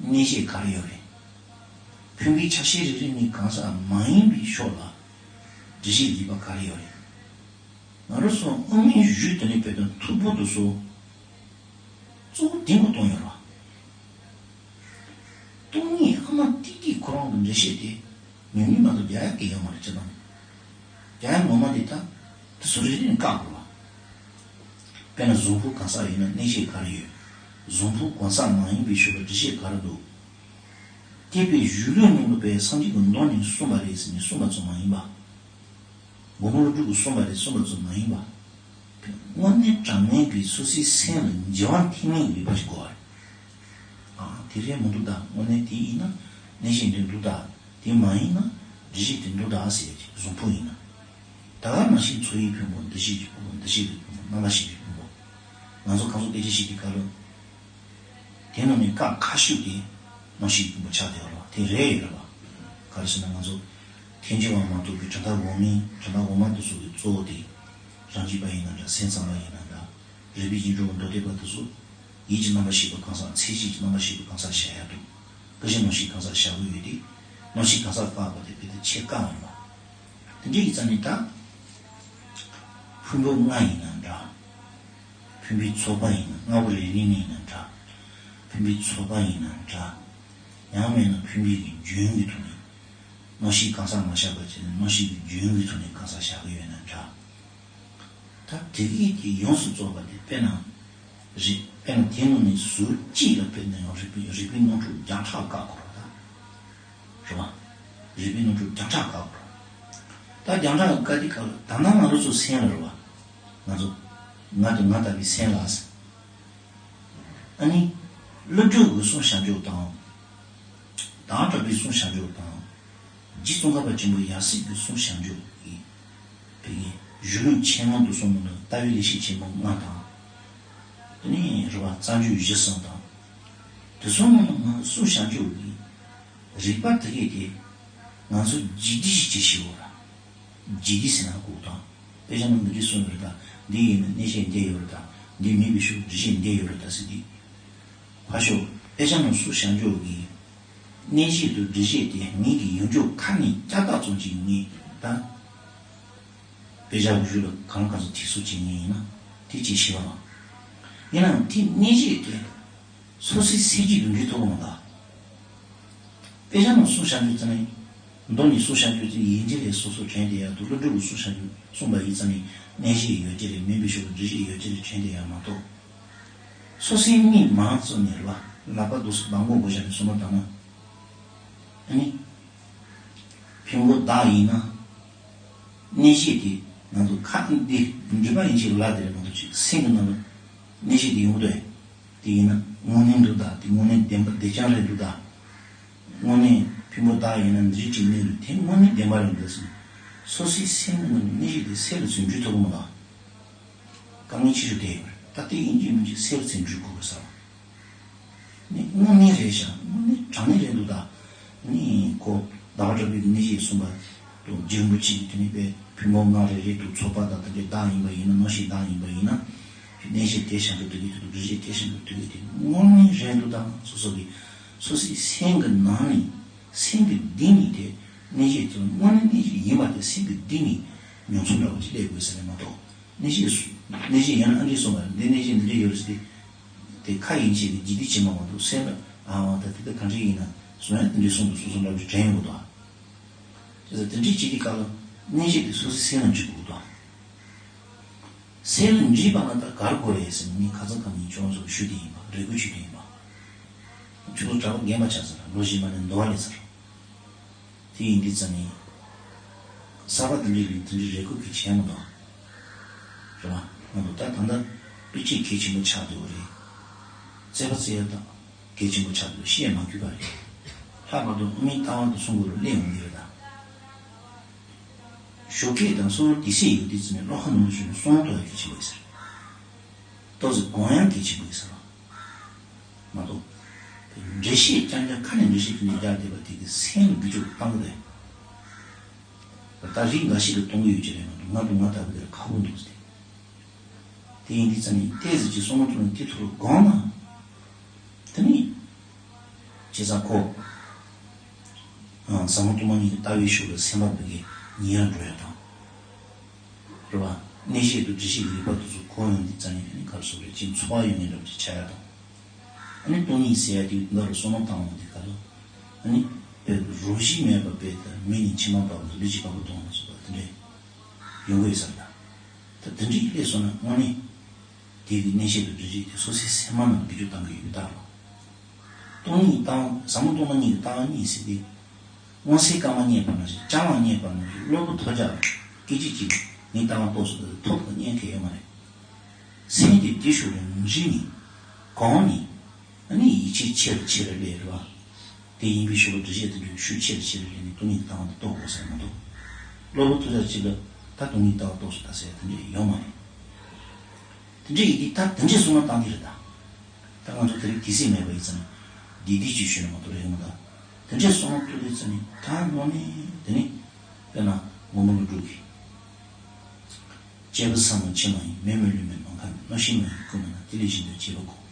གནས་གཞི་ག་རེ་ཡོད་རེད། ཕུང་པོའི་ཆ་ཤས་རེ་རེ་ནས་གང་ཟག་མ་ཡིན་པའི་ཕྱོགས་ལ་འགྲེལ་བཤད་ལེགས་པ་ག་རེ་ཡོད་རེད། ང་རང་ཚོ་དབུ་མའི་གཞུང་དེ་ནས་དཔེ་དོན་མཐུག་པོ་དེ་ཚོ་གཙོ་བོ་དེ་མོ་གཏོང་ཡོད་རེད། སྟོང་ཉིད་ཨ་མ་ཏིག་ཏིག་ཁོ་རང་གི་འགྲེལ་བཤད་དེ་ཉུང་ཉུང་མ་གཏོགས་རྒྱག་ཡག་གི་ཡོད་མ་རེད་ཅེས་དང་། རྒྱག་ཡག་ངོ་མ་དེ་ད་དེ་ཚོ་རེ་རེ་ནས་བཀག་དགོས་པ། དཔེར་ན་གཟུགས་ཕུང་གང་ཟག་ཡིན་ན་གནས་གཞི་ག་རེ་ཡོད། གཟུགས་ཕུང་གང་ཟག་མ་ཡིན་པའི་ཕྱོགས་ལ་འགྲེལ་བཤད་ག་རེ་འདུག་དེ་དཔེ་གཞུང་ལུགས་ནང་དུ་དཔེ་སངས་རྒྱས་ཀྱི་མདོ་ནས་གསུངས་པ་རེད་ཟེར་ནས་གསུངས་པ་ཙམ་མ་ཡིན་པ། མགོན་པོ་ཀླུ་སྒྲུབ་ཀྱིས་གསུངས་པ་རེད་གསུངས་པ་ཙམ་མ་ཡིན་པ། དངོས་གནས་དྲང་གནས་ཀྱི་སོ་སོའི་སེམས་ལ་འགྱུར་བ་ཐེབས་ངེས་ཀྱི་རིགས་པ་ཞིག་དགོས་པ་རེད། ཨ། དེ་རེད་མི་འདུག་ད། དངོས་གནས་དེ་ཡིན་ན་གནས་གཞི་འདི་འདུག་ད། དེ་མ་ཡིན་ན་འགྲེལ་བཤད་དེ་འདུག་ད་ཟེར་གྱི་གཟུགས་ཕུང་ཡིན་ན། ད་ག་ནང་བཞིན་ཚོར་བའི་ཕུང་པོ། འདུ་ཤེས་ཀྱི་ཕུང་པོ། འདུ་ཤེས་ཀྱི་ཕུང་པོ། རྣམ་པར་ཤེས་ཀྱི་ཕུང་པོ། ང་ཚོ་གང་ཚོ་སྐད་ཆ་བཤད་དུས་སྐབས་ལ། དེ་ནང་ནས་ཀ་ཁ་ཤུགས་དེ་རྣམ་ཤེས་ཀྱི་ཕུང་པོ་ཆགས་བསྡད་པ་རེད་པ། དེ་རེད་ཡོད་རེད་པ། ག་རེ་ཟེར་ན་ང་ཚོ་ཐལ་འགྱུར་བ་མ་གཏོགས་པའི་དྲན་པ་འོག་མིན། དྲན་པ་འོག་མ་དེ་ཚོ་གི་གཙོ་བོ་དེ་རང་རྒྱུད་པ་ཡིན་ན་འདྲ། སེམས་ཙམ་པ་ཡིན་ན་འདྲ། རིག་པའི་རྗེས་འགྲོ་མདོ་སྡེ་པ་དེ་ཚོ་ཡིད་ཀྱི་རྣམ་པར་ཤེས་པ་གང་ཟག། མཚན་གཞི་ཀྱི་རྣམ་པར་ཤེས་པ་གང་ཟག་བཞག་ཡ་འདུག་སྐུ་བཞི་རྣམ་ཤེས་གང་ཟག་བཞག་གི་ཡོད་དེ། རྣམ་ཤེས་གང་ཟག་བཀག་པ་དེ་དཔེ་དེ་ཆེས་བཀག་ཡིན་པ། དེ་འདྲ་ཡིན་ཙང་ནི་ད་ཕུང་པོ་ལྔ་ཡིན་ན་འདྲ། ཕུང་པོའི་ཚོགས་པ་ཡིན་ན། ལྔ་པོ་རེ་རེ་ནས་ཡིན་ན་འདྲ། ཕུང་པོའི་ཚོགས་པ་ཡིན་ན་འདྲ། ཡང་མིན་ན་ཕུང་པོའི་གི་རྒྱུན་གྱི་ཐོག་ནས། རྣམ་ཤེས་གང་ཟག་མ་བཞག་པ་བྱས་ནས་རྣམ་ཤེས་ཀྱི་རྒྱུན་གྱི་ཐོག་ནས་གང་ཟག་བཞག་གི་ཡོད་ན་འདྲ། ད་དེ་གས་དེ་ཡོངས་སུ་རྫོགས་པ་དེ་དཔེར་ན། རེད། དཔེར་ན་དེ་ནང་ནས་ཟུར་གཅིག་ལ་དཔེར་ན་ཡང་རིག་པའི་རིག་པའི་རྣམ་གྲངས་བརྒྱ་ཕྲག་བཀག་དགོས་རེད་ད། རེད་པ། རིག་པའི་རྣམ་གྲངས་བརྒྱ་ཕྲག་བཀག་དགོས་རེད། ད་བརྒྱ་ཕྲག་བཀག་དུས་སྐབས་ལ་ད་ནང་ང་རང་ཚོ་སེམས་ལ་རེད་པ། ང་ཚོ་ང་དང་ང་ལྟ་བུའི་སེམས་ལ། ཨ་ནི། ཀླུ་སྒྲུབ་ཀྱི་གསུང་བྱང་ཆུབ་དང་། དྭགས་གྲགས་པའི་གསུང་བྱང་ཆུབ་དང་། རྗེ་ཙོང་ཁ་པ་ཆེན་པོ་ཡབ་སྲས་ཀྱི་གསུང་བྱང་ཆུབ་ཀྱི། བོད་ཀྱི་གཞུང་ལུགས་ཆེན་མོ་དུ་གསུངས་པ་ནི་ལྟ་བའི་ལེགས་བཤད་ཆེན་མོ་ལྔ་དང་། དེ་ནས་རེད་པ། རྩ་འཇུག་གཞི་གསུམ་དང་། དེ་གསུམ་ནང་གསུང་བྱང་ཆུབ་ཀྱི་རིགས་པ་དེ་གས་དེ་ང་ཚོ་རྗེས་འདྲི་ཞིག་བྱེད་ཤེས་དགོས་ར། རྗེས་འདྲི་ཟེར་ན་གོ་དང་། དཔེ་ཆ་ནང་འདི་འདྲ་གསུངས་ཡོད་རེད་ད། འདི་ཡིན་ན་གནས་བཤད་འདི་ཡོད་རེད་ད། འདི་མིན་པའི་ཕྱོགས་འགྲེལ་བཤད་འདི་ཡོད་རེད་ད་ཟེར་དུས། ཕར་ཞོག་དཔེ་ཆ་ནང་གསུང་བྱང་ཆུབ་ཀྱི་གནས་བཤད་དུ་འགྲེལ་བཤད་དེ་ངེད་ཀྱི་ཡོངས་གྲུབ་ཁ་ནས་ཀྱག་ཀྱག་ཙམ་ཅིག་ངས་ད། དཔེ་ཆ་གི་གཞུག་ལ་གང་གང་ཚོ་ཐེག་གསུག་བྱེད་ངེས་ཡིན་ན་དེ་ཅིག་ཤེས་པ་དང་། ཡིན་ནའང་དེ་གནས་བཤད་དེ། སོ་སོའི་སེམས་ཀྱི་ལུང་འདྲེན་ཐུབ་པ་མ་གཏོགས། དཔེ་ཆ་ནང་གསུང་བྱང་ཆུབ་ཙམ་ནས། མདོ་ནས་གསུང་བྱང་ཆུབ་ཙམ་ཡིན་གྱི་རེད་སོ་སོ་དྲན་བསྡད་ཡག་འདུག་ཀླུ་སྒྲུབ་ཀྱིས་གསུང་བྱང་ཆུབ་གསུངས་པ་ཡིན་ཙམ་ནས་གནས་བཤད་ཡོད་ཀྱི་རེད། མིན་པའི་ཕྱོགས་ལ་འགྲེལ་བཤད་ཡོད་ཀྱི་རེད་དྲན་བསྡད་ཡག་མ་གཏོགས། སོ་སོའི་མིག་མང་ཙམ་ནས་རེད་པ། ལག་པ་འདུག་སེ་སྦྲང་མགོ་བོ་བཞག་ནས་བསམ་བློ་བཏང་ན། ཨ་ནི། ཕུང་པོ་བདག་ཡིན་ན། གནས་བཤད་དེ་ང་ཚོ་ཁ་འདི་འགྲིག་པ་ཡིན་ཞིག་ལ་དེ་རེད་མ་གཏོགས་ཅིག་སེམས་ཀྱི་ནང་ལ་གནས་བཤད་དེ་ཡོང་གི་འདུག་ཨེ། དེ་ཡིན་ན་དངོས་གནས་འདུག་ད། དེ་དངོས་གནས་བདེན་པ་བདེ་རྐྱང་རེད་འདུག་ད། དངོས་གནས་ཕུང་པོ་དག་ཡིན་ན་འདི་རིགས་ཅིག་གནས་རུང་དེ་དངོས་གནས་བདེན་པ་རེད་འདུག་ཟེར། སོ་སོའི་སེམས་ནང་གི་གནས་ཤིག་དེ་སེལ་ལ་ཚུར་འཇུག་ཐུབ་ཀྱི་མ་རེད། དཀའ་ངལ་ཆེ་ཤོས་དེ་ཡོད་རེད། ད་དེ་ཡིན་གཅིག་མིན་གཅིག་སེལ་ལ་ཚུར་འཇུག་དགོས་ཀྱི་ས་རེད། ནི་དངོས་གནས་རེད་ཤག། དངོས་གནས་དྲང་གནས་རེད་འདུག་ད། ནི་ཁོ་ཟླ་བ་གྲགས་པའི་གནས་བཤད་གསུངས་པ་དང་། རྗེ་རིན་པོ་ཆེ་གིས་དེ་ནས་དཔེ་ཕུང་པོ་ལྔ་རེ་རེ་དུ་ཚོགས་པ་དང་དེ་འདྲའི་བདག་ཡིན་པ་ཡིན་ན། མངོན་ཤེས་བདག་ཡིན་པ་ཡིན་ན། གནས་བཤད་དེ་བྱ་འགུལ་དུ་གི་དུ་འདུ་བྱེད་དེ་བྱ་འགུལ་དུ་གི་དེ་དངོས་གནས་རེད་འདུག་ད། སོ་སོ་གི་སོ་སོའི་སེམས་ཀྱི་ནང་ནས་སེམས་ཀྱི་གཏིང་ནས་དེ་གནས་བཤད་དེ་དངོས་གནས་གནས་བཤད་ཡིན་པ་དེ་སེམས་ཀྱི་གཏིང་ནས་མྱོང་ཚོར་འདྲ་བོ་ཅིག་སླེབས་དགོས་ཟེར་ནས་མ་གཏོགས། གནས་བཤད་གནས་བཤད་ཡང་ན་ཨ་འདྲས་གསུངས་པ་རེད། འདི་གནས་བཤད་འདི་འདྲས་ཡོད་རེད་ཟེར་ཏེ། དེ་ཁ་ཡིན་བྱས་ཀྱི་ལྗིད་ཏིག་བྱེད་མ་མ་གཏོགས་སེམས་ལ་ཨ་ད་དེ་ད་གང་འདྲས་ཡིན་ན་བཟོ་ཡང་དེ་འདྲས་གསུངས་འདུག་བཟོ་བཟོ་འདྲ་བོ་དྲན་ཡོང་གི་འདུག་ཨ། བྱས་ཙང་དེ་འདྲས་བྱེད་དུས་སྐབས་ལ་གནས་བཤད་དེ་སོ་སོའི་སེམས་ལ་འཇུག་དགོས་འདུག་ཨ། སེམས་ལ་འཇུག་པ་ན་ད་ག་རེ་དགོས་རེད་ཟེར་ན། ངས་ཁ་སང་ཁ་ཉིན་ཁྱོད་རང་ཚོར་ཞུ་དེ་ཡིན་པ། རེ་སྐུལ་ཞུ་དེ་ཡིན་པ། ཁྱོད་ཚོ་གྲྭ་པ་རྒན་པ་ཆགས་ཚར། ལོ་བཞི་མ་ནས་འདུལ་བ་ལེན་ཚར། དེ་ཡིན་དུས་ཙ་ནི། གསར་པ་དེ་འདྲའི་ལས་དེ་འདྲའི་རེ་སྐུལ་གྱི་བྱས་མི་འདུག་རེད་བ། ང་ཚོ་ད་ད་ལྟ་དཔེ་ཆ་གལ་ཆེན་པོ་ཆགས་འདུག་རེད། རྩོད་པ་རྩོད་ཡ་དང་གལ་ཆེན་པོ་ཆགས་འདུག། བཤད་མ་དགོས་པ་རེད། ལྷག་པར་དུ་དབུ་མའི་ལྟ་བ་དེ་གསུང་དགོས་རུ་སླེབས་ཡོང་གི་རེད་ད། ཞོགས་ཀས་དང་གསོལ་བ་དེ་སྲིད་ཡོད་དུས་ཙ་ནི་བློ་ཁ་ནང་དུ་ཞུགས་ནས་གསུང་ཐོག་ཡ་གལ་ཆེན་པོ་ཡིན་ཟེར། ཏོག་ཙམ་དགོངས་ཡ་གལ་ཆེན་པོ་ཡིན་ཟེར་བ། མ་གཏོགས། འགྲེལ་བཤད་རྐྱང་རྐྱང་ཁ་ནས་འགྲེལ་བཤད་ཀྱི་ནས་རྒྱག་བསྡད་པ་དེ་གི་སེམས་ལ་འགུལ་སྐྱོད་བཏང་གི་རེད། ད་རིགས་འགའ་ཞིག་ལ་གཏོང་གི་ཡོད་ཀྱི་རེད་མ་གཏོགས། ང་དང་ང་ལྟ་བུ་དེ་ལ་ཁག་པོ་འདུག་ཟེར། དེ་ཡིན་དུས་ཙ་ནི་ཏོག་ཙམ་ཅིག་བསམ་བློ་གཏོང་ནས་དེ་ཐོག་ལ་དགོངས་ན། དེ་ནི། བྱས་ཙང་ཁོ། ཟབ་མོ་སྟོང་པ་ཉིད་ཀྱི་ལྟ་བའི་ཤུགས་ལ་སེམས་པ་བོད་ཀྱི་ཉེ་རུ་འགྲོ་ཡ་དང་། རེད་བ། གནས་བཤད་དང་འགྲེལ་བཤད་ཀྱི་རིགས་པ་དེ་ཚོ་གོ་ཡོང་དུས་ཙ་ནི་དེ་ནི་ག་རེ་ཟེར་དགོས་རེད། ཅིག་འཚོ་བ་ཡོད་མཁན་འདྲ་བོ་ཅིག་ཆགས་ཡ་དང་། ཨ་ནི་སྟོང་ཉིད་ཟེར་ཡ་དེ་འདི་ལ་བསམ་བློ་བཏང་འོང་དུས་སྐབས་ལ། ཨ་ནི། དཔེ་རོ་བཞི་མེད་པ་དཔེ་ལྟར་མེ་ནི་མཆིལ་མ་འབབ་ལ་ལུས་ཀྱི་འཕགས་པ་གདོང་ལ་སོགས་པ་དེ་འདྲས་ཡོང་གི་ཡོད་ས་རེད་ད། ད་དེ་འདྲས་སླེབས་སོང་ན་དངོས་གནས། དེ་གི་གནས་བཤད་དང་འགྲེལ་བཤད་དེ་སོ་སོའི་སེམས་མ་ནང་འགུལ་སྐྱོད་བཏང་གི་ཡོད་ད་རོ། སྟོང་ཉིད་ལྟ་བ། ཟབ་མོ་སྟོང་པ་ཉིད་ཀྱི་ལྟ་བ་གཉིས་ཟེར་ཏེ། མངོན་གསལ་དཀའ་མ་བརྙེས་པ་ནང་བཞིན། བྱང་བ་བརྙེས་པ་ནང་བཞིན། གློ་བུར་ཐོལ་རྒྱག་སྐད་ཅིག་གཅིག་ངའི་ལྟ་བ་རྟོགས་སོང་ཟེར་ཐོབ་ཐང་རྙེད་མཁན་ཡོད་མ་རེད། སེམས་དེ་དེ་ཤུགས་ལ་འཇིགས་ནས་གང་ནས། ཨ་ནི་ཡིད་ཆེས་ཆེ་རུ་ཆེ་རུ་སླེབས་རེད་བ། དེ་ཡིན་པའི་ཤུགས་ལ་འགྲེལ་བཤད་དེ་འདྲའི་ཤུགས་ཆེ་རུ་ཆེ་རུ་སླེབས་ནས་སྟོང་ཉིད་ཀྱི་ལྟ་བ་འདི་རྟོགས་དགོས་ཟེར་མ་གཏོགས། གློ་བུར་ཐོལ་རྒྱག་ཅིག་ལ་ད་སྟོང་ཉིད་ཀྱི་ལྟ་བ་རྟོགས་སོང་ད་ཟེར་དེ་འདྲ་ཡོད་མ་རེད། དེ་འདྲ་ཡིན་དུས་ད་དེ་འདྲའི་བསམ་བློ་བཏང་གི་རེད་ད། ད་ང་ཚོ་དེ་རིང་དུས་ཚོད་མེད་པ་ཡིན་ཙང་། བདེ་བདེ་ཅིག་ཞུས་ན་མ་གཏོགས་རེད་མ་ད། དེ་འདྲའི་བསམ་བློ་གཏོང་དུས་ཙ་ནི་ད་དངོས་གནས་དེ་ནི། དཔེར་ན་མགོན་པོ་ཀླུ་སྒྲུབ་ཀྱིས། སྐྱེས་བུ་ཟབ་མོ་ཆེ་མ་ཡིན། མེ་མི་ལུས་མེ་མ་ཁ་མེད། མནོ་ཤེས་མ་ཡིན་ཀུན་མ་ན། དེ་ལས་གཞན་དོན་བྱེད་པ་གོ།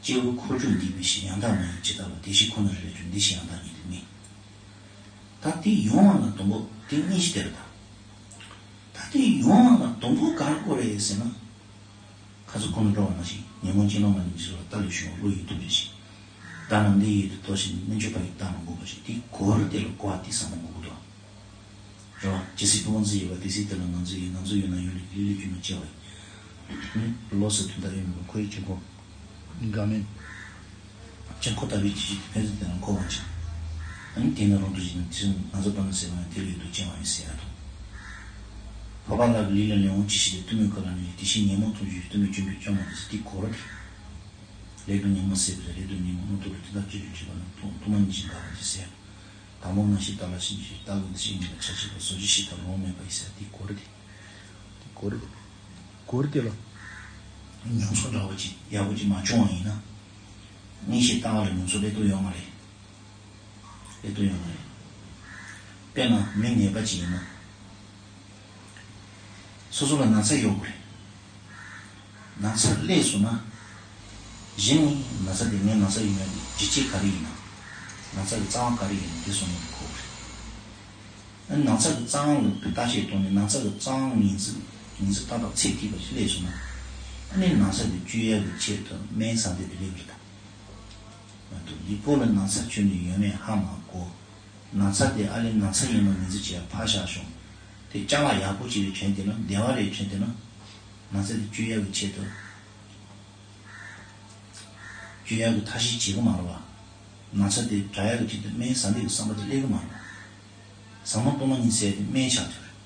སྐྱེས་བུ་འཁོར་བཅུ་འདུས་པའི་ཕྱིར། ཡང་དག་མ་ཡིན་ཇི་ལྟ་བར། བདེ་གཤེགས་ཁོ་ནར་རེ་བཅོལ། འདི་ཕྱིར་ཡང་དག་ཉིད་དུ་མིན། ད་དེ་ཡོང་བ་ལ་དང་པོ་དེ་གནས་གཞི་དེ་རེད་ད། ད་དེ་ཡོང་བ་ལ་དང་པོ་ག་རེ་དགོས་རེད་ཟེར་ན། ཁ་ཚུར་ཁོ་ན་འགྲོ་བ་ནང་བཞིན། ཉོན་མོངས་སྤྱན་ལོག་མ་ནིང་འཇིགས་སོགས་ལ། བལྟ་ལས་བྱུང་བ་བློ་ཡི་མཐུ་ལས་ཤིང་། བདག་རྣམས་འདི་ཡི་དུ་གཏོར་ཞིང་། རྣལ་འབྱོར་པ་ཡིས་བདག་མ་འགུགས་པ་ཞིག། དེ་གོ་རུ་དེ་ལ་གོ་བ་དེ་བསམ་བློ་འགུག་གི་འདུག་རེད་བ། ཇི་སྲིད་ཕུང་པོ་འཛིན་ཡོད་པ། དེ་སྲིད་དེ་ལ་ང་འཛིན་ཡོད། ང་ཚོ་ཡོད་ན་ཡུལ་ལས་ཀྱི་ལུས་ལས་གྱུར་ན་སྐྱེ་བ་ཡིན། ལོགས་སུ་དོན་དག་ཡོད་མིན་པ། འཁོར་བའི་དཀྱིལ་འཁོར། འགག་མེད། དཀྱིལ་འཁོར་ལྟ་བུའི་ཇི་སྲིད་དེ་ཕན་ཚུན་དེ་ལ་འཁོར་བར་བྱེད། ཨ་ནི་དེ་ནི་རང་དུ་བཞིན་དུ་དེ་ང་ཚོ་བར་ན་ཟེར་བ་ཡང་དེ་ལས་ཡོད་དུ་སྐྱེ་བ་ཡིན་ཟེར་ཡ་དང་། འཕགས་པ་ལྷ་གི་ལུས་ལ་ལེན་འོང་། ཇི་སྲིད་དེ་གཏུམ་མོའི་ཁ་ལ་གནས་ཤིང་། དེ་ཕྱིར་ཉོན་མོངས་མཐོང་བྱེད་ཅིང་། གཏུམ་པའི་སྐྱོན་མེད་སྐྱོ་མ་བྱེད་ཟེར། དེ་གོ་རུ་དེ། ལས་དང་ཉོན་མོངས་ཟད་པར་བྱེད། ལས་དང་ཉོན་མོངས་རྣམ་རྟོག་ལས། དེ་དག་བཅས་པའི་སྒྲིབ་པ་རྣམས་སྟོང་པ་ཉིད་ཀྱིས་འགག་པར་བྱེད་ཟེར། དང་པོ་ང་ཞིག་ལྟ་ལ་ཞེན་བྱེད། ལྟ་བུ་འདི་ཞིག་ཉིད་ལ་ཆགས་བྱེད་པ། གཟུགས་ཅན་ཞིག་ལྟ་ལོང་མེད་པ་ཡིན་ཟེར། དེ་གོ་རུ་དེ། དེ་གོ་རུ་དེ། གོ་རུ་དེ་ལ། མྱོང་ཚོར་འདྲ་བོ་ཅིག་ཡག་པོ་ཅིག་མ་བྱུང་བ་ཡིན་ན། གནས་བཤད་ལྟ་བ་ལ་མྱོང་ཚོར་སླེབས་ཐུབ་ཡོད་མ་རེད། སླེབས་ཐུབ་ཡོད་མ་རེད། དཔེར་ན་མི་ནད་པ་ཅིག་ཡིན་ན། སོ་སོ་ལ་ན་ཚ་ཡོད་དགོས་རེད། ན་ཚ་སླེབས་སོང་ན། གཞི་ནས་ན་ཚ་དེ་ངའི་ན་ཚ་ཡིན་ན་དེ་འཇིགས་བྱེད་ག་རེ་ཡིན་ན། ན་ཚ་གི་རྩ་བ་ག་རེ་ཡིན་ན་དེ་བསམ་བློ་འཁོར་དགོས་རེད། ཨ་ནི་ན་ཚ་གི་རྩ་བ་ལ་བརྟག་དཔྱད་གཏོང་ནས་ན་ཚ་གི་རྩ་བ་ངོས་འཛིན་ངོས་འཛིན་ཏག་ཏག་ཚད་ཐིག་པ་ཞིག་སླེབས་སོང་ན། ཨ་ནི་ན་ཚ་དེ་བཅོས་ཡག་གི་ཆེད་དུ་སྨན་ཟ་འདོད་དེ་སླེབས་རེད་ད། མ་གཏོགས་འདི་ཕོ་ལ་ན་ཚ་ཁྱོན་ནས་ཡོད་མེད་ཧ་མ་གོ། ན་ཚ་དེ་ཨ་ལས་ན་ཚ་ཡིན་པ་ངོས་འཛིན་བྱས་ཕར་བཞག་ཤོག། དེ་ཅ་ལག་ཡག་པོ་ཅིག་ལ་དྲན་བསྡད་ན། བདེ་བ་རེད་དྲན་བསྡད་ན། ན་ཚ་དེ་བཅོས་ཡག་གི་ཆེད་དུ། བཅོས་ཡག་གི་ཐབས་ཤེས་བྱེད་གི་མ་རེད་བ། ན་ཚ་དེ་དྲག་ཡག་གི་ཆེད་དུ་སྨན་ཟ་འདོད་ཀྱི་བསམ་པ་དེ་སླེབས་གི་མ་རེད་བ། ཟབ་མོ་སྟོང་པ་ཉིད་ཟེར་དེ་སྨན་ཆགས་ཐུབ་རེད།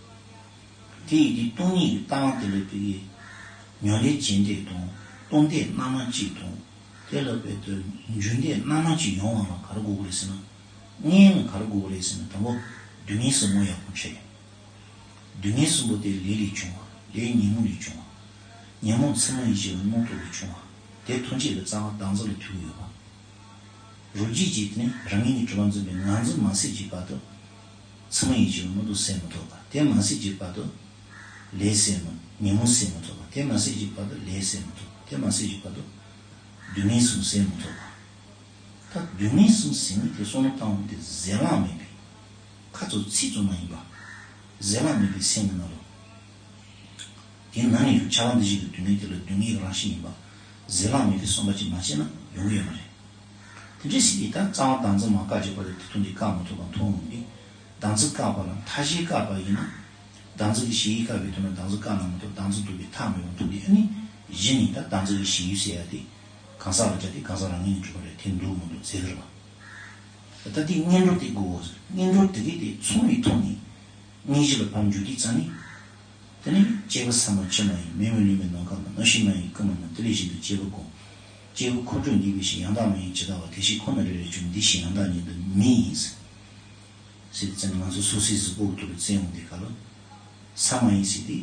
དེ་ཡིན་དུས་སྟོང་ཉིད་ཀྱི་ལྟ་བ་དེ་ལ་བོད་ཀྱི་ཉམས་ལེན་བྱེད་འདོད་དང་ སྟོང་ལྡན་རྣམ་སྨིན་གཅིག་དང་། དེ་ལ་བར་དུ་འཇུག་ལྡན་རྣམ་སྨིན་གཅིག་ཡོང་བ་ལ་ག་རེ་དགོས་ཀྱི་རེད་ཟེར་ན། སྔོན་ལ་ག་རེ་དགོས་ཀྱི་རེད་ཟེར་ན། དང་པོ་སྡུག་བསྔལ་གཟིགས་ངོ་ཡག་པོ་ཕྱེ། སྡུག་བསྔལ་གསུམ་པོ་དེ་ལས་ལས་བྱུང་བ། ལས་ཉོན་མོངས་ལས་བྱུང་བ། ཉོན་མོངས་མཚན་མ་ཡིད་ཀྱི་རྣམ་རྟོག་ལས་བྱུང་བ། དེ་ཐམས་ཅད་ལ་རྩ་བ་བདག་འཛིན་ལ་ཐུག་ཡོད་པ། རང་རྒྱུད་ཀྱི་དེ་ནི་རང་ངོས་ནས་གྲུབ་པ་འཛིན་པའི་ངར་འཛིན་མ་ཟད་ཀྱི་བར་དུ། མཚན་མ་ཡིད་ཀྱི་རྣམ་རྟོག་སེལ་མི་ཐུབ་པ། དེ་མ་ཟད་ཀྱི་བར་དུ། ལས་སེལ་མི། ཉོན་མོངས་སེལ་མི་ཐུབ་པ། དེ་མ་ཟད་ཀྱི་བར་དུ་ལས་སེལ་མི་ཐུབ་པ། དེ་མ་ཟད་ཀྱི་བར་དུ། སྡུག་བསྔལ་གསུམ་སེལ་མི་ཐུབ་པ། ད་སྡུག་བསྔལ་གསུམ་ཟེར་མི་དེ་བསམ་བློ་བཏང་བ་དེ་ཟེར་ལམ་མེད་པའི། ཁ་ཚོ་ཚིག་ཙམ་མ་ཡིན་པ། ཟེར་ལམ་མེད་པའི་སེམས་ཀྱི་ནང་ལ། དེའི་ནང་ནས་ཡང་ཁྱབ་པ་འདུ་བྱེད་ཀྱི་སྡུག་བསྔལ་དེ་ལ་སྡུག་བསྔལ་གྱི་རང་བཞིན་ཡིན་པ། ཟེར་ལམ་མེད་པའི་བསམ་པ་ཅིག་མ་བྱས་ན་ཡོང་གི་ཡོད་མ་རེད། དེ་འདྲ་ཞིག་གིས་ད་རྩ་བ་བདག་འཛིན་མ་བཀག་ཅིག་པ་དེ་དེ་དོན་དེ་བཀག་མ་ཐུབ་པ་མཐོང་ཡོང་གི། བདག་འཛིན་བཀག་པ་ལ་མཐའ་བཞི་བཀག་པ་ཡིན་ན། བདག་འཛིན་གྱི་གཞི་ཡིས་བཀག་པའི་དོན་ལ་བདག་འཛིན་བཀག་ན་མ་གཏོགས་བདག་འཛིན་ལྡོག་པའི་མཐའ་མེད་པ་མཐོང་གི། ཨ་ནི་གཞི་ནས་ད་བདག་འཛིན་གྱི་གཞི་ཡུལ་ཟེར་ཡ་དེ། གང་ཟག་ལ་བྱ་དེ་གང་ཟག་རང་ངོས་ནས་གྲུབ་པ་རེད། དེ་འདུག་མི་འདུག་ཟེར་གི་རེད་པ། ད་དེ་སྔོན་འགྲོ་དེ་དགོས། སྔོན་འགྲོ་དེ་གས་དེ་ཚང་བའི་ཐོག་ནས། དངོས་གཞི་ལ་ཕར་འཇུག་དུས་ཙ་ནི། དེ་ནི་སྐྱེས་བུ་ས་མ་ཆུ་མ་ཡིན། མེ་མི་ལུས་མེད་ནམ་མཁའ་མ་ཡིན། རྣམ་ཤེས་མ་ཡིན་སྐུ་མ་མིན། དེ་ལས་གཞན་དུ་སྐྱེས་བུ་ཀུན། སྐྱེས་བུ་ཁོ་སྤྲོས་འདུས་པའི་ཕྱིར། ཡང་དག་མ་ཡིན་ཇི་ལྟ་བ། དེ་ཕྱིར་ཁོ་ན་རེ་རེར་བྱུང་། འདི་ཕྱིར་ཡང་དག་ཉིད་དུ་མིན། ཟེར་ཙ་ན་ང་ཚོ་སོ་སོའི་གཟུགས་པོ་གི་ཐོག་ལ་བཙན་འོང་དེ་ག་ལ། ས་མ་ཡིན་ཟེར་དེ།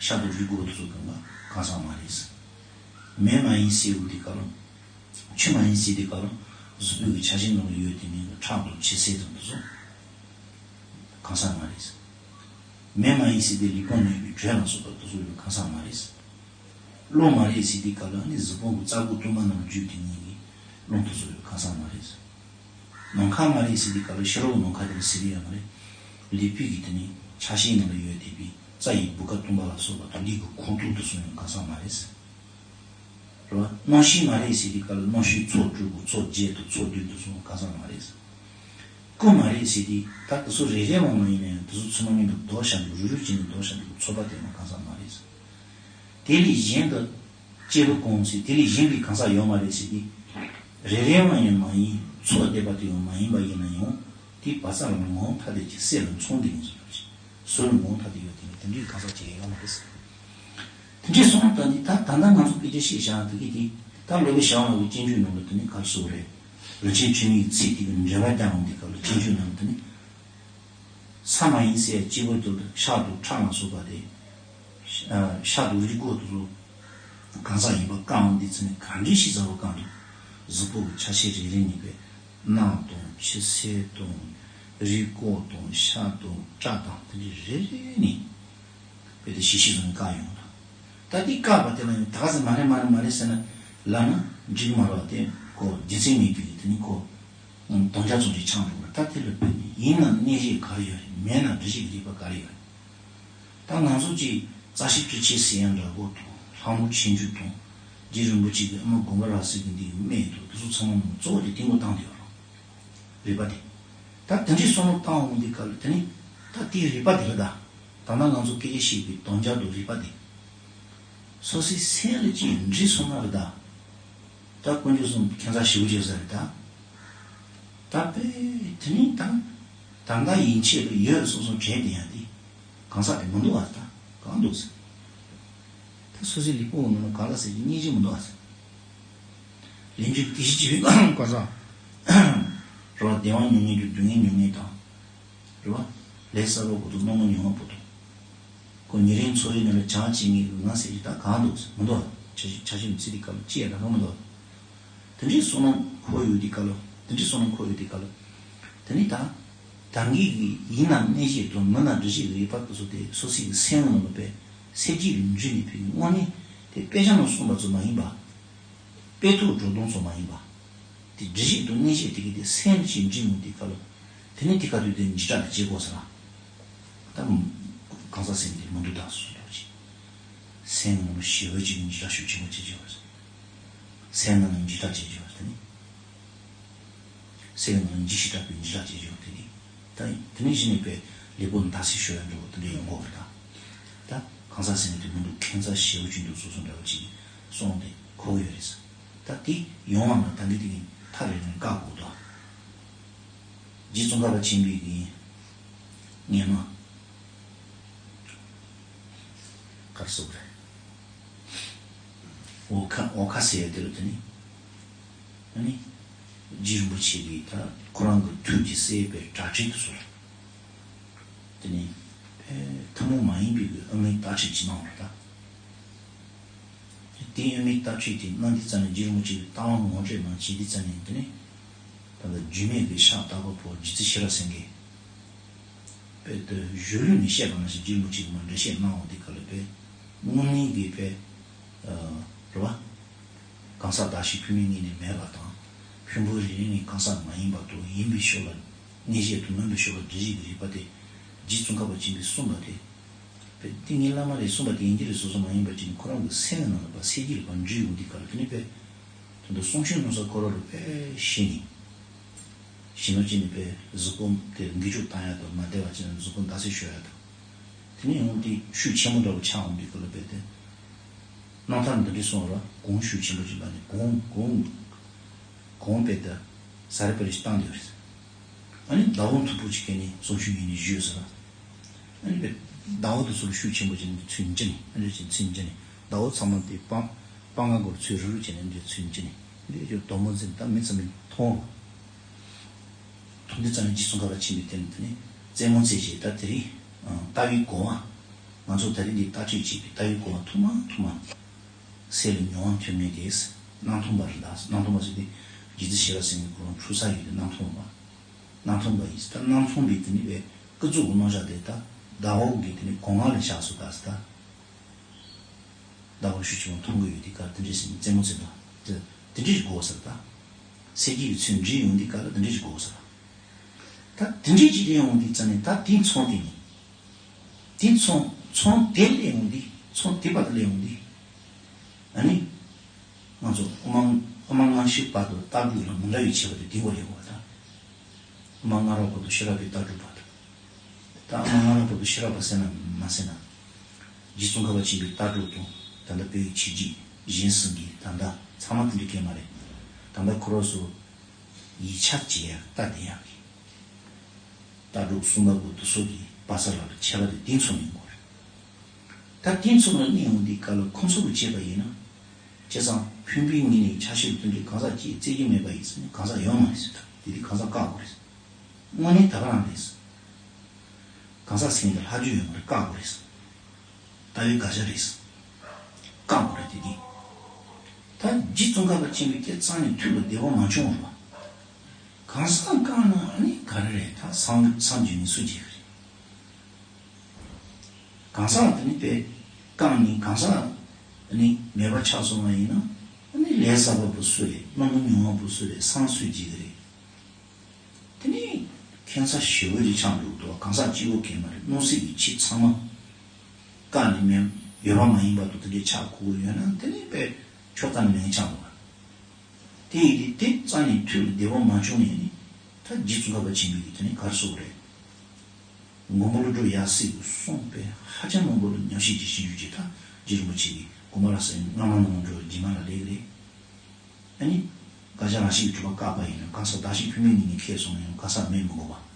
ཤ་དང་རུས་ཁོག་དེ་ཚོ་གང་ག་གང་ཟག་མ་རེད། མེ་མ་ཡིན་ཟེར་འོང་དེ་ག་ལ། ཆུ་མ་ཡིན་ཟེར་དེ་ག་ལ། གཟུགས་པོའི་ཆ་ཤས་ནང་ལ་ཡོད་དེ་ནི་ཁྲག་དང་ཆུ་སེར་དང་དེ་ཚོ་གང་ཟག་མ་རེད། མེ་མ་ཡིན་ཟེར་དེ་ལུས་པོ་ནང་གི་དྲོད་ལ་སོགས་པ་དེ་ཚོ་ཡང་གང་ཟག་མ་རེད། རླུང་མ་རེད་ཟེར་དེ་ག་ལ་ནི་གཟུགས་པོ་གི་རྩ་སྒོ་དུམ་པ་ནང་ལ་རྒྱུ་དེ་ཉིད་ཀྱི་རླུང་དེ་ཚོ་ཡང་གང་ཟག་མ་རེད། ནམ་མཁའ་མ་རེད་ཟེར་དེ་ག་ལ་ཕྱི་རོལ་ནམ་མཁའ་དེ་ལ་ཟེར་ཡ་མ་རེད། ལུས་པོའི་གི་དེ་ནི་ཆ་ཤས་ནང་ལ་ཡོད་བསྡད་པའི་རྩ་ཡི་བུ་ག་དུམ་པ་ལ་སོགས་པ་དང་ལུས་ཀྱི་ཁོང་ཁྲོ་དེ་ཚོ་ཡང་གང་ཟག་མ་རེད། རེད་བ། རྣམ་ཤེས་མ་རེད་ཟེར་དེ་ག་ལ་རྣམ་ཤེས་ཚོགས་དྲུག་གི་ཚོགས་བརྒྱད་དང་ཚོགས་བདུན་དེ་ཚོ་གང་ཟག་མ་རེད། སྐུ་མ་རེད་ཟེར་དེ་ད་དེ་ཚོ་རེ་རེ་བ་མ་ཡིན་ན་ཡང་དེ་ཚོ་ཚང་མ་མཉམ་དུ་བསྡོམས་བཞག་འདུག་རུབ་རུབ་བྱས་ནས་བསྡོམས་བཞག་འདུག་ཚོགས་པ་དེ་མ་གང་ཟག་མ་རེད། དེ་ལས་གཞན་དུ་སྐྱེས་བུ་ཀུན་ཟེར་དེ་ལས་གཞན་པའི་གང་ཟག་ཡོད་མ་རེད་ཟེར་དེ། རེ་རེ་བ་ཡང་མ་ཡིན། ཚོགས་བསྡེབས་པ་དེ་ཡང་མ་ཡིན་པ་ཡིན་ན་ཡང་། དེའི་བར་མཚམས་ལ་ངོ་བོ་ཐ་དད་ཀྱི་གསེར་ལ་མཚུངས་ལྡན་ཡིན་ཟེར་བ་ཞིག་གཟུགས་ལ་ངོ་བོ་ཐ་དད་ཡོད་དེ་ནི་དེ་འདྲའི་གང་ཟག་ཅིག་ཡོད་མ་རེད་ཟེར། དེ་འདྲའི་གསུངས་ད་ནི་ད་ད་ལྟ་ང་ཚོ་སྐད་ཆ་བཤད་བཞག་དེ་གི་དེ་ད་སློབ་དཔོན་ཞི་བ་ལྷ་གི་སྤྱོད་འཇུག་ནང་ལ་དེ་ནི་ག་རེ་ཟེར་བ་རེད། རིན་ཆེན་འཁྲུལ་མེད་ཀྱི་ཚིག་དེ་གི་འགྲེལ་པ་རྒྱག་འོང་དེ་ག་ལ་སྤྱོད་འཇུག་ནང་ལ་དེ་ནི། ས་མ་ཡིན་ཟེར་སྐྱེས་བུ་དེ་ལ་ཤ་དང་ཁྲག་ལ་སོགས་པ་དེ། ཤ་དང་རུས་ཁོག་དེ་ཚོ་གང་ཟག་ཡིན་པ་བཀག་འོང་དེ་ཚོ་ནི་ག་འདྲ་ཞིག་ཟ་བ་བཀག་འདུག་གཟུགས་པོ་གི་ཆ་ཤས་རེ་རེ་ནས་པའི་རྣག་དང་ཆུ་སེར་དང་རུས་ཁོག་དང་ཤ་དང་སྐྲ་དང་དེ་འདྲ་རེ་རེ་ནས་པའི་དེ་ཞིབ་ཞིབ་བཟོ་ནས་བཀག་ཡོང་ད། ད་དེ་བཀག་པ་དེ་ལ་ཡང་ད་ག་ཟེ་མ་རེད་མ་རེད་མ་རེད་ཟེར་ན་ལབ་ན་འགྲིག་མ་རེད་པ། དེ་ཁོ་རྒྱུ་མཚན་མེད་པའི་དེ་ནི་ཁོ། དོན་རྐྱང་ཙམ་ཞིག་ཆགས་འགྲོ་བར་ད་དེ་ལ་བརྟེན་ནས་ཡིན་ན་གནས་བྱེད་ག་རེ་ཡོད་རེད། མེད་ན་འདྲི་བྱེད་ཀྱི་རིགས་པ་ག་རེ་ཡོད་རེད། ད་ང་ཚོ་གཅིག་རྩ་ཤེ་སྤྲུལ་ཆེན་ཟེར་ཡ་འདྲ་པོ་དང་ལྷ་མོ་ཆོས་འབྱུང་དང་རྗེ་རིན་པོ་ཆེ་གི་ཨ་མ་དགོངས་པ་རབ་གསལ་གྱི་འདི་ཡི་སྨད་དང་དེ་ཚོ་ཚང་མ་ནང་གཙོ་བོ་དེ་སྟེང་པོ་བཏང་དེ་ཡོད་རེད། རིགས་པ་དེ། ད་དེ་འདྲའི་བསམ་བློ་བཏང་འོང་དུས་སྐབས་ལ་དེ་ནི་ད་དེའི་རིགས་པ་དེ་ལ་ད་ད་ལྟ་ང་ཚོ་སྐད་ཆ་བཤད་པའི་དོན་རྐྱང་དང་རིགས་པ་དེ། སོ་སོའི་སེམས་ལ་ཅིག་འདྲིས་སོང་ན་རེད་ད། ད་དཀོན་མཆོག་གསུམ་ཁྱད་མཚར་ཞེ་པོ་ཅིག་ཟེར་རེད་ད། ད་དཔེ་དེ་ནི་ད། ད་ལྟ་ཡིན་ཆེད་དུ་ཡོད་སོང་སོང་དྲན་བསྡད་ཡ་དེ། གང་ཟག་དེ་མི་འདུག་བ་ད་གང་འདུག་ཟེར། ད་སོ་སོའི་ལུས་པོ་ནང་ལ་གང་ཟག་ཟེར་གྱི་སྙིང་རྗེ་མི་འདུག་བ་ཟེར། ལས་འབྲས་སྐྱེ་ཤི་བྱེད་པའི་གང་ཟག་རེད་བ། བདེ་བ་མྱོང་མཁན་གྱི་སྡུག་བསྔལ་མྱོང་མཁན་དང་། རེད་བ། ལས་བསགས་པ་པོ་དང་རྣམ་སྨིན་མྱོང་བ་པོ་དང་། ཁོ་ཉེ་རིང་འཚོ་བའི་ནང་ལ་བྱང་ཆེ་ངེས་ཀྱི་ང་ཟེར་གྱི་ད་གང་འདུག་མི་འདུག་ཆ་ཆ་ཤས་ཚིག་དེ་སྐབས་ལ་ཅི་ཡང་ད་གང་མི་འདུག་དེ་འདྲའི་བསོད་ནམས་འཁོར་ཡོད་དེ་སྐབས་ལ་དེ་འདྲའི་བསོད་ནམས་འཁོར་ཡོད་དེ་སྐབས་ལ། དེ་ནི་ད། ད་གིན་གྱི་ཡིན་ན་གནས་བྱེད་དང་མིན་ན་འདྲི་བྱེད་ཀྱི་རིགས་པ་དེ་ཚོ་དེ་སོ་སོའི་སེམས་ནང་ལ་པའི་སེམས་བསྐྱེད་ཀྱི་འདྲི་ནས་ཕེབས་ཀྱི་དངོས་གནས་དེ་དཔེ་ཆ་ནང་གསུངས་པ་ཚོ་མ་ཡིན་པ། དཔེ་ཐོག་འགྲོ་སྟངས་ཚོ་མ་ཡིན་པ། དེ་འདྲི་བྱེད་དང་གནས་བྱེད་དེ་གི་དེ་སེམས་ཀྱིས་འདྲི་ཡོང་དུས་སྐབས་ལ། དེ་ནི་དེ་ག་དུས་དེ་འཇིགས་སྐྲག་ལ་སྐྱེ་དགོས་ཟེར་ལ། ད་གང་ཟག་སེམས་དེ་མི་འདུག་ད་སོ་སོ་འདྲ་བོ་ཅིག་སེམས་ནང་ལ་ཞེ་བོ་ཅིག་འཇིགས་སྐྲག་ཤུགས་ཆེན་པོ་སྐྱེ་ཀྱི་ཡོད་ཟེར། སེམས་ནང་ལ་འཇིགས་སྐྲག་སྐྱེ་ཀྱི་ཡོད་ཟེར་དེ་ནི། སེམས་ནང་ལ་འཇིགས་ཤིང་སྐྲག་པའི་འཇིགས་སྐྲག་སྐྱེ་ཀྱི་ཡོད་དེ་ནི། ད་དེ་ནི་གཞི་ནས་པའི་ལུས་པོ་འདར་སིག་ཤོར་ཡ་འདྲ་བོ་དེ་འདྲ་ཡོང་གི་ཡོད་རེད་ད། ད་གང་ཟག་སེམས་དེ་མི་འདུག་ཁྱད་མཚར་ཞེ་བོ་ཅིག་འདུག་སོ་སོ་འདྲ་བོ་ཅིག་གསུངས་ཏེ་གོ་གི་ཡོད་རེད་ཟེར། ད་དེ་ཡོང་བ་ན་ད་གིན་དེ་གིན་ཐག་རིང་རིང་བཀག་དགོས་འདུག་རྗེ་ཙོང་ཁ་པ་ཆེན་པོའི་གི་སྔོན་མ། ག་རེ་ཟེར་དགོས་རེད། འོ་ཁ་འོ་ཁ་ཟེར་ཡ་དེ་ལ་དེ་ནི། ཨ་ནི། རྗེ་རིན་པོ་ཆེ་གིས་ད་ཁོ་རང་གི་ཐུགས་ཀྱི་སྲས་པའི་གྲྭ་ཁྲིད་དུ་སོང་། དེ་ནི། ཕ་ཐུན་མོང་མ་ཡིན་པའི་གི་དབུ་མའི་བརྟག་ཁྲིད་ཅིག་གནང་བ་རེད་ད། དེའི་དབུ་མའི་བརྟག་ཁྲིད་དེ་གནང་དུས་ཙམ་ནས་རྗེ་རིན་པོ་ཆེ་གིས་རྟགས་དབང་ངོ་སྤྲོད་གནང་བྱས་དུས་ཙམ་ནས་དེ་ནི། ད་ལྟ་རྒྱུད་སྨད་ཀྱི་ཤར་ལྟ་བ་པོ་རྗེ་བཙུན་ཤེས་རབ་སེང་གེ། དཔེ་དེ་གཞུང་ལུགས་ནས་བཤད་པ་ནང་བཞིན་རྗེ་རིན་པོ་ཆེ་གིས་མར་འགྲེལ་བཤད་གནང་བ་འདི་ག་ལ་དཔེ། དངོས་གནས་ཀྱི་དཔེ། རེད་བ། གང་ཟག་གདགས་གཞི་ཕུང་པོའི་ངོས་ནས་མེད་པ་དང་། ཕུང་པོ་རེ་རེ་ནས་གང་ཟག་མ་ཡིན་པ་དང་ཡིན་པའི་ཕྱོགས་ལ། གནས་བྱེད་དང་མིན་པའི་ཕྱོགས་ལ་འགྲེལ་བྱེད་ཀྱི་རིགས་པ་དེ། རྗེ་ཙོང་ཁ་པ་ཆེན་པོས་གསུངས་པ་དེ། དཔེ་དེ་ངའི་བླ་མ་རེད་གསུངས་པ་དེ་ཡིན་གྱི་རེད་སོ་སོ་མ་ཡིན་པ་ཅིག་ནི་ཁོ་རང་གི་སེམས་ནང་ལ་བ་གསལ་གྱི་རིགས་པ་འདྲེས་ཡོང་དུས་ག་ལ་དེ་ནི་དཔེ། དོན་དུ་གསུང་ཆོས་ནང་ས་ཁོ་རང་རུ་དཔེ་ཤེས་ནས། ཞི་གནོད་ཅན་ནི་པའི་གཟུགས་པོ་དེར་འགུལ་སྐྱོད་བཏང་ཡ་དང་མ་བདེ་བ་ཅན་གཟུགས་པོ་འདར་སིག་ཤོར་ཡ་དང་། དེ་ནས་ཡང་དེ་ཤུགས་ཆེན་པོ་འདྲ་བོ་ཆགས་འོང་དུས་སྐབས་ལ་དཔེ་དེ། རྣམ་ཐར་འདི་འདྲ་གསུངས་ར་གོང་ཤུགས་ཆེན་པོ་ཅིག་འབར་ནས་གོང་གོང་གོང་དཔེ་དེ་ཟ་རེ་པ་རེ་ཞིག་བཏང་འདུག་རེད། ཨ་ནི་ཟླ་བོ་མཐུག་པོ་ཅིག་གིས་ནི་གསུང་ཆོས་ཉན་ནས་བཞུད་ཟེར་ར། ཨ་ནི་དཔེ་ཟླ་བོ་དེ་ཚོར་ཤུགས་ཆེན་པོ་ཅིག་ནི་ཚུར་འབྱིན་ནས་ཨ་ནི་ཅིག་ཚུར་འབྱིན་ནས་ཟླ་བོ་ཚང་མ་དེ་སྤང་སྤང་ང་སྒོར་ཚུར་རུ་རུ་བྱས་ནས་འདི་ཚུར་འབྱིན་ནས་འདི་ཚོ་དོ་མོ་འཛིན་ད་མི་ཚང་མས་མཐོང་། ཐུགས་འདི་ཙམ་ནས་རྗེ་ཙོང་ཁ་པ་ཆེན་པོའི་དེ་ནི་དེ་ནི་རྩེད་མོ་རྩེད་བྱེད་ད་དེ་རིང་ལྟ་བའི་གོ་བ། ང་ཚོ་ད་རིང་འདི་ལྟ་ཁྲིད་བྱེད་པའི་ལྟ་བའི་གོ་བ་ཐུང་མ་ཐུང་མ། སེམས་ལ་མྱོང་བ་ཐོན་མེད་དེ། སྣང་སྟོང་པ་རེད་ད། སྣང་སྟོང་པ་ཟེར་དེ་རྗེ་བཙུན་ཤེས་རབ་སེང་གེ་ཁོ་རང་འཁྲུངས་ས་ཡོད་དེ་སྣང་སྟོང་པ། སྣང་སྟོང་པ་ཡིན་ད་སྣང་སྟོང་པའི་དེ་ནི་བའི་སྐུ་གཟུགས་ཀྱི་རྣམ་གཞག་དེ་ད་ཟླ་བོ་གི་དེ་ནི་གོང་ང་ལ་བཞག་སོ་ད་ཟེར་ད། ཟླ་བོ་ཤུགས་ཆེན་པོ་མཐོང་གི་ཡོད་དེ་ག་དེ་འདྲས་ཟེར་ནས་རྩེད་མོ་རྩེ་ད། དེ་དེ་འདྲས་དགོས་ཟེར་ད། སེ་གི་ཡི་ཚུལ་འདྲིས་ཡོང་དེ་ག་ལ་དེ་འདྲས་དགོས་ཟེར། ད་དེ་འདྲས་ཅིག་ལས་ཡོང་དེ་ཙམ་ནས་ད་དེ་མཚོན་དེ་ནི། དེ་མཚོན་མཚོན་དེ་ལས་ཡོང་དེ་མཚོན་དེ་བར་དུ་ལས་ཡོང་དེ། ཨ་ནི། ང་ཚོ་དབུ་མ་དབུ་མ་སྔ་ཕྱི་བར་དུ་ལྟ་གྲུབ་ལ་མི་འདྲ་བའི་ཁྱད་པར་དེ་དེ་བར་ཡོད་པ་དང་། དབུ་མ་སྔ་རབས་བར་དུ་ཤེས་རབ་པའི་ལྟ་གྲུབ་བར་དུ། ད་དབུ་མ་སྔ་རབས་བར་དུ་ཤེས་རབ་པ་ཟེར་ན་མ་ཟེར་ན། རྗེ་ཙོང་ཁ་པ་ཆེན་པོའི་ལྟ་གྲུབ་དང་ད་ལྟ་བོད་ཀྱི་ཆོས་བརྒྱུད་གཞན་གསུམ་གྱི་ད་ལྟ་ཚང་མ་དེ་འདྲ་གས་མ་རེད། ད་ལྟ་ཁོ་རང་ཚོ་ཡིག་ཆ་བྱེད་ཡག་ལྟ་བསྡད་ཡག་གི། ལྟ་གྲུབ་གསུམ་པ་པོ་དེ་ཚོ་གི་བ་ས་ལ་ཁྱད་པར་དེ་དེ་མཚོན་ཡོང་གི་རེད། ད་དེ་མཚོན་ལ་གནས་ཡོང་དུས་སྐབས་ལ་ཁོང་ཚོ་གིས་བྱས་པ་ཡིན་ན། བྱས་ཙང་ཕུང་པོའི་ངོས་ནས་ཆ་ཤས་ཀྱི་དོན་གྱི་གང་ཟག་ཅིག་རྩེ་གི་མེད་པ་ཡིན་ཟེར་ན་གང་ཟག་ཡོད་མ་རེད་ཟེར་ད་དེ་དུས་གང་ཟག་བཀག་དགོས་རེད། དངོས་གནས་ད་ག་རང་རེད། གང་ཟག་ཟེར་མཁན་དེ་ལྷག་རྒྱུ་ཡོད་མ་རེད་བཀག་དགོས་རེད། ལྟ་བའི་དགག་བྱ་རེད། བཀག་དགོས་རེད་དེ་དུས། ད་རྗེ་ཙོང་ཁ་པ་ཆེན་པོས་དེ་རྩ་ནས་ཐུགས་ལ་བདེ་བ་མ་བྱུང་བ། གང་ཟག་བཀག་ན་ཨ་ནི་ག་རེ་རེད་ད་སངས་སངས་རྒྱས་ནས་སུ་བྱེད་གི་རེད། གང་ཟག་དེ་ནི་དཔེ་བཀག་ནས་གང་ཟག་ནི་མེད་པ་ཆགས་སོང་བ་ཡིན་ན་ཨ་ནི་ལས་བསགས་པ་པོ་སུ་རེད་རྣམ་སྨིན་མྱོང་བ་པོ་སུ་རེད་སངས་སུ་འཇིག་གི་རེད། དེ་ནི་ཁྱད་མཚར་ཞེ་པོ་ཅིག་ཆགས་འགྲོ་གི་འདུག་གང་ཟག་གཅིག་པོ་གས་མ་རེད་སྣང་སྲིད་ཀྱི་ཆོས་ཚང་མ་བཀག་ནས་མེད་ཡོད་པ་མ་ཡིན་པ་དང་དེ་འདྲའི་ཆགས་དགོས་ཀྱི་ཡོད་ན་དེ་ནི་དཔེ་ཕྱོགས་གཏན་ནས་མེད་ཆགས་འདུག་བ། དེ་ཡིན་དུས་དེ་རྩ་ནས་ཐུགས་ལ་བདེ་བ་མ་བྱུང་ནས་ནི་ད་རྗེ་ཙོང་ཁ་པ་ཆེན་པོས་དེ་ནི་ག་རེ་གསུངས་པ་རེད། མགོན་པོ་ཀླུ་སྒྲུབ་ཡབ་སྲས་ཀྱིས་གསུངས་པའི་ཧ་ཅང་མང་པོ་ལ་ཉམས་ཞིབ་ཀྱི་ཞིབ་འཇུག་བྱས་ད་རྗེ་རིན་པོ་ཆེ་གིས་དགོངས་པ་རབ་གསལ་སྔ་མ་ནང་འགྲོ་རྗེས་མ་ལ་ལེགས་རེད། ཨ་ནི། དགག་བྱ་རང་བཞིན་གྱིས་གྲུབ་པ་བཀག་པ་ཡིན་ན་གང་ཟག་གདགས་གཞི་ཕུང་པོའི་ངོས་ནས་ཁེགས་སོང་ན་ཡང་གང་ཟག་མེད་མི་དགོས་པ།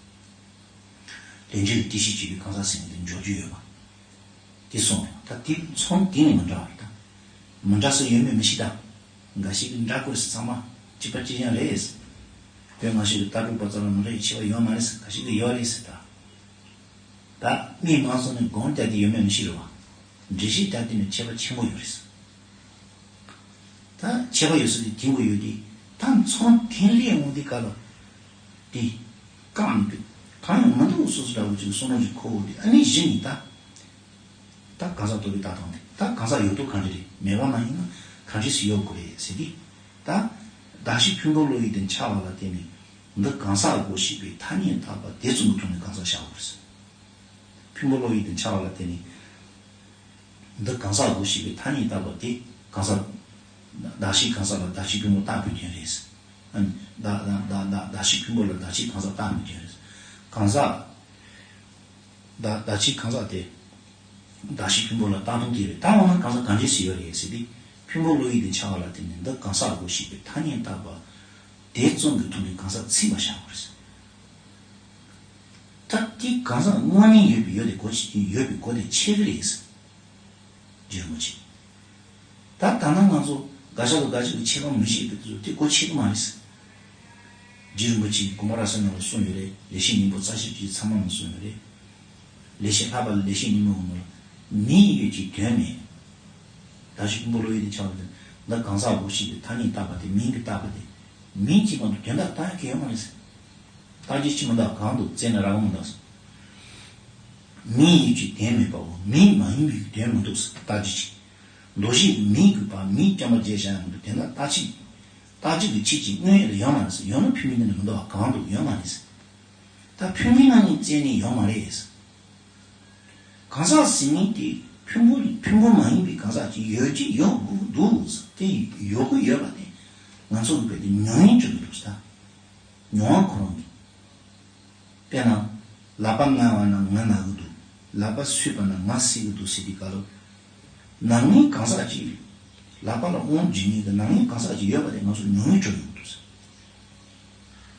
ལས་འབྲས་ལ་བརྟེན་གཞི་བྱས་པའི་གང་ཟག་ཟེར་མཁན་དེ་འཇོག་རྒྱུ་ཡོད་པ། དེ་སོང་ད་དེ་མཚོན་དེ་ནི་མི་འདྲ་བ་རེད་ད། མི་འདྲ་ས་ཡོད་མེད་མི་ཤེས་ད། འགའ་ཞིག་གིས་འདྲ་དགོས་ཟེར་ཚང་མ་གཅིག་པ་གཅིག་རྐྱང་རེད། བོད་སྔ་ཕྱི་གི་ལྟ་གྲུབ་པ་ཙམ་ལ་མི་འདྲ་བའི་ཁྱད་པར་ཡོད་མ་རེད་ཟེར་འགའ་ཞིག་གིས་ཡོད་རེད་ཟེར་ད། ད་མིས་མང་ཚོགས་ནས་དགོངས་བརྒྱབ་དེ་ཡོད་མེད་མི་ཤེས་རེད་བ། འགྲེལ་བཤད་བརྒྱབ་དེ་ནི་ཁྱད་པར་ཆེན་པོ་ཡོད་རེད། ད་ཁྱད་པར་ཡོད་ས་དེ་དེང་གི་ཡོད་དེ་ད་མཚོན་དེ་ལས་འོང་དེ་ག་ལ། དེ་བཀག་ནས་དུས་གང་ཡང་མི་འདུག་སོ་སོ་འདྲ་བོ་ཅིག་བསམ་བློ་ཅིག་འཁོར་བ་དེ་ཨ་ནི་གཞི་ནས་ད། ད་གང་ཟག་རྟོག་པའི་ལྟ་སྟངས་དེ་ད་གང་ཟག་ཡོད་དོ་གང་འདྲ་རེད་མེད་པ་མ་ཡིན་ན་གང་འདྲ་ཞིག་ཡོད་དགོས་རེད་ཟེར་དུས། ད་གདགས་གཞི་ཕུང་པོ་བློ་ཡི་དེ་འཆར་བ་ལ་བརྟེན་ནས་འདི་གང་ཟག་གོ་ཞེས་པའི་ཐ་སྙད་བཏགས་པ་དེ་ཙམ་གྱི་ཐོག་ནས་གང་ཟག་བཞག་དགོས་རེད། ཕུང་པོ་བློ་ཡི་དེ་འཆར་བ་ལ་བརྟེན་ནས། འདི་གང་ཟག་གོ་ཞེས་པའི་ཐ་སྙད་བཏགས་པ་དེ་གང་ཟག་གདགས་གཞི་གང་ཟག་ལ་གདགས་གཞི་ཕུང་པོ་བཏགས་པའི་དོན་རེད། ཨ་ནི་གདགས་གདགས་གདགས་གདགས་གདགས་གཞི་ཕུང་པོ་ལ་གདགས་གཞི་གང་ཟག་བཏགས་པའི་དོན་རེད། གང་ཟག་གདགས་གདགས་གཞི་གང་ཟག་དེ་གདགས་གཞི་ཕུང་པོ་ལ་བཏགས་དོན་དེ་རེད། ད་འོ་ན་གང་ཟག་གང་འདྲས་སུ་ཡོད་རེད་ཟེར་དུས་ཕུང་པོ་བློ་ཡི་དེ་འཆར་བ་ལ་བརྟེན་ནས་འདི་གང་ཟག་གོ་ཞེས་པའི་ཐ་སྙད་བཏགས་པ་དེ་ཙམ་གྱི་ཐོག་ནས་གང་ཟག་ཚིམ་པ་བཞག་པ་རེད། ད་དེ་གང་ཟག་དངོས་གནས་ཡོད་པའི་ཡོད་དེ་གོ་ཡོད་པའི་གོ་དེ་ཆད་ཀྱི་རེད། རྗེ་རིན་པོ་ཆེ། ད་ ད་ད་ནང་ང་ཚོ་དགག་བྱ་དང་དགག་བྱ་གི་ཁྱད་པར་མི་ཤེས་པའི་དུས་ཚོད་དེ་གོ་ཆོད་ཀྱི་མ་རེད། རྗེ་རིན་པོ་ཆེས་དགོངས་པ་རབ་གསལ་ནང་ལ་གསུངས་ཡོད་རེད། ལེགས་བཤད་སྙིང་པོ་རྩ་ཤེ་ཅིག་ཚང་མ་ནང་གསུངས་ཡོད་རེད། ལེགས་བཤད་ལྷག་པ་ལ་ལེགས་བཤད་སྙིང་པོའི་ནང་ལ། མིང་ཡོད་ཀྱི་དོན་མེད། གདགས་ཆོས་ཕུང་པོ་བློ་ཡུལ་དུ་འཆར་བ་དེ། འདི་གང་ཟག་གོ་ཞེས་པའི་ཐ་སྙད་བཏགས་པ་དེ་མིང་གིས་བཏགས་པ་དེ། མིང་གཅིག་མ་གཏོགས་དོན་དག་བཏགས་ཡག་ཡོད་མ་རེད། རྟགས་ཅན་ཅི་མི་འདུག་གང་འདུག་བཙལ་ན་རག་མི་འདུག་མིང་ཡོད་ཀྱི་དོན་མེད་པའོ། མིང་མ་ཡིན་པའི་དོན་མི་འདུག་རྟགས་ཅན་ཅི། མདོ་ཞེས་པའི་མིང་གུས་པ་མིང་རྐྱང་པ་བརྗོད་བྱ་ཡང་མི་འདུག་དོན་དག་རྟགས་ཅན། རྟགས་ཅན་གྱི་ཆོས་ཅིག་དངོས་ཡོད་ལ་ཡོད་མ་རེད། ཡོད་ན་ཕུང་པོའི་སྟེང་ན་མི་འདུག་གང་འདུག་ཡོད་མ་རེད། ད་ཕུང་པོའི་ནང་ནས་བཙལ་ནས་ཡོད་མ་རེད། གང་ཟག་ཟེར་མཁན་དེ་ཕུང་པོ་ཕུང་པོ་མ་ཡིན་པའི་གང་ཟག་ཅིག་ཡོད་ཀྱི་ཡོད་དགོས་འདུག་དེ་ཡོད་དགོས་ཡོད་པ་དེ་ང་ཚོ་གི་བོད་དུ་ཉོན་ཡིན་བརྗོད་ཀྱི་འདུག་ཟེར། ད་མྱོང་བ་ཁོ་རང་གི། དཔེར་ན། ལག་པ་ན་བ་ན་ང་ན་གི་འདུག་ལག་པ་སུས་པ་ན་ང་སྲིད་ཀྱི་འདུག་ཟེར་དུས་སྐབས་ལ། ན་མཁན་གང་ཟག་ཅིག་ལག་པ་ལ་དབང་བྱེད་མཁན་གྱི་ན་མཁན་གང་ཟག་ཅིག་ཡོད་པ་དེ་ང་ཚོ་ཉོན་ཡིན་བརྗོད་ཀྱི་འདུག་ཟེར།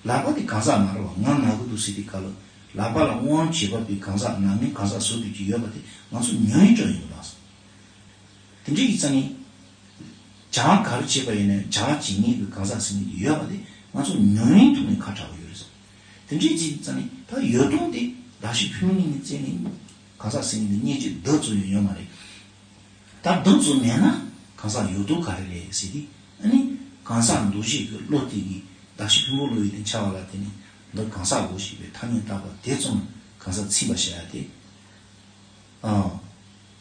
ལག་པ་དེ་གང་ཟག་མ་རེད་བ། ང་ན་གི་འདུག་ཟེར་དུས་སྐབས་ལ། ལག་པ་ལ་དབང་བྱེད་པ་པའི་གང་ཟག་ན་མཁན་གང་ཟག་བཟོ་དུས་ཀྱི་ཡོད་པ་དེ་ང་ཚོ་ཉོན་ཡིན་བརྗོད་ཡིན་འདུག་ལགས། དེ་འདྲ་ཡིན་ཙང་ནི། བྱ་བ་ག་རེ་བྱེད་པ་ཡིན་ནའི་བྱ་བ་བྱེད་མཁན་གྱི་གང་ཟག་ཟེར་མཁན་དེ་ཡོད་པ་དེ་ང་ཚོ་ཉོན་ཡིན་ཐོག་ནས་ཁ་གྲག་གི་ཡོད་རེད། དེ་འདྲ་ཡིན་ཙང་ནི་ད་ཡོད་དོན་དེ་གདགས་ཆོས་ཕུང་པོའི་སྟེང་ནས་བཙལ་ནས་གང་ཟག་ཟེར་མཁན་དེ་རྙེད་རྒྱུ་བདག་ཙམ་ཡང་ཡོད་མ་རེད། ད་བདག་ཙམ་མེད་ན་གང་ཟག་ཡོད་དོ་ག་རེ་རེད་ཟེར་ཏེ། ཨ་ནི་གང་ཟག་འདུ་བྱེད་ཀྱི་བློ་དེ་གིས་གདགས་ཆོས་ཕུང་པོ་བློ་ཡུལ་དུ་འཆར་བ་ལ་བརྟེན་ནས་འདི་གང་ཟག་གོ་ཞེས་པའི་ཐ་སྙད་བཏགས་པ་དེ་ཙམ་གང་ཟག་ཚིམ་པར་བྱ་ཡ་དེ། ཨང་།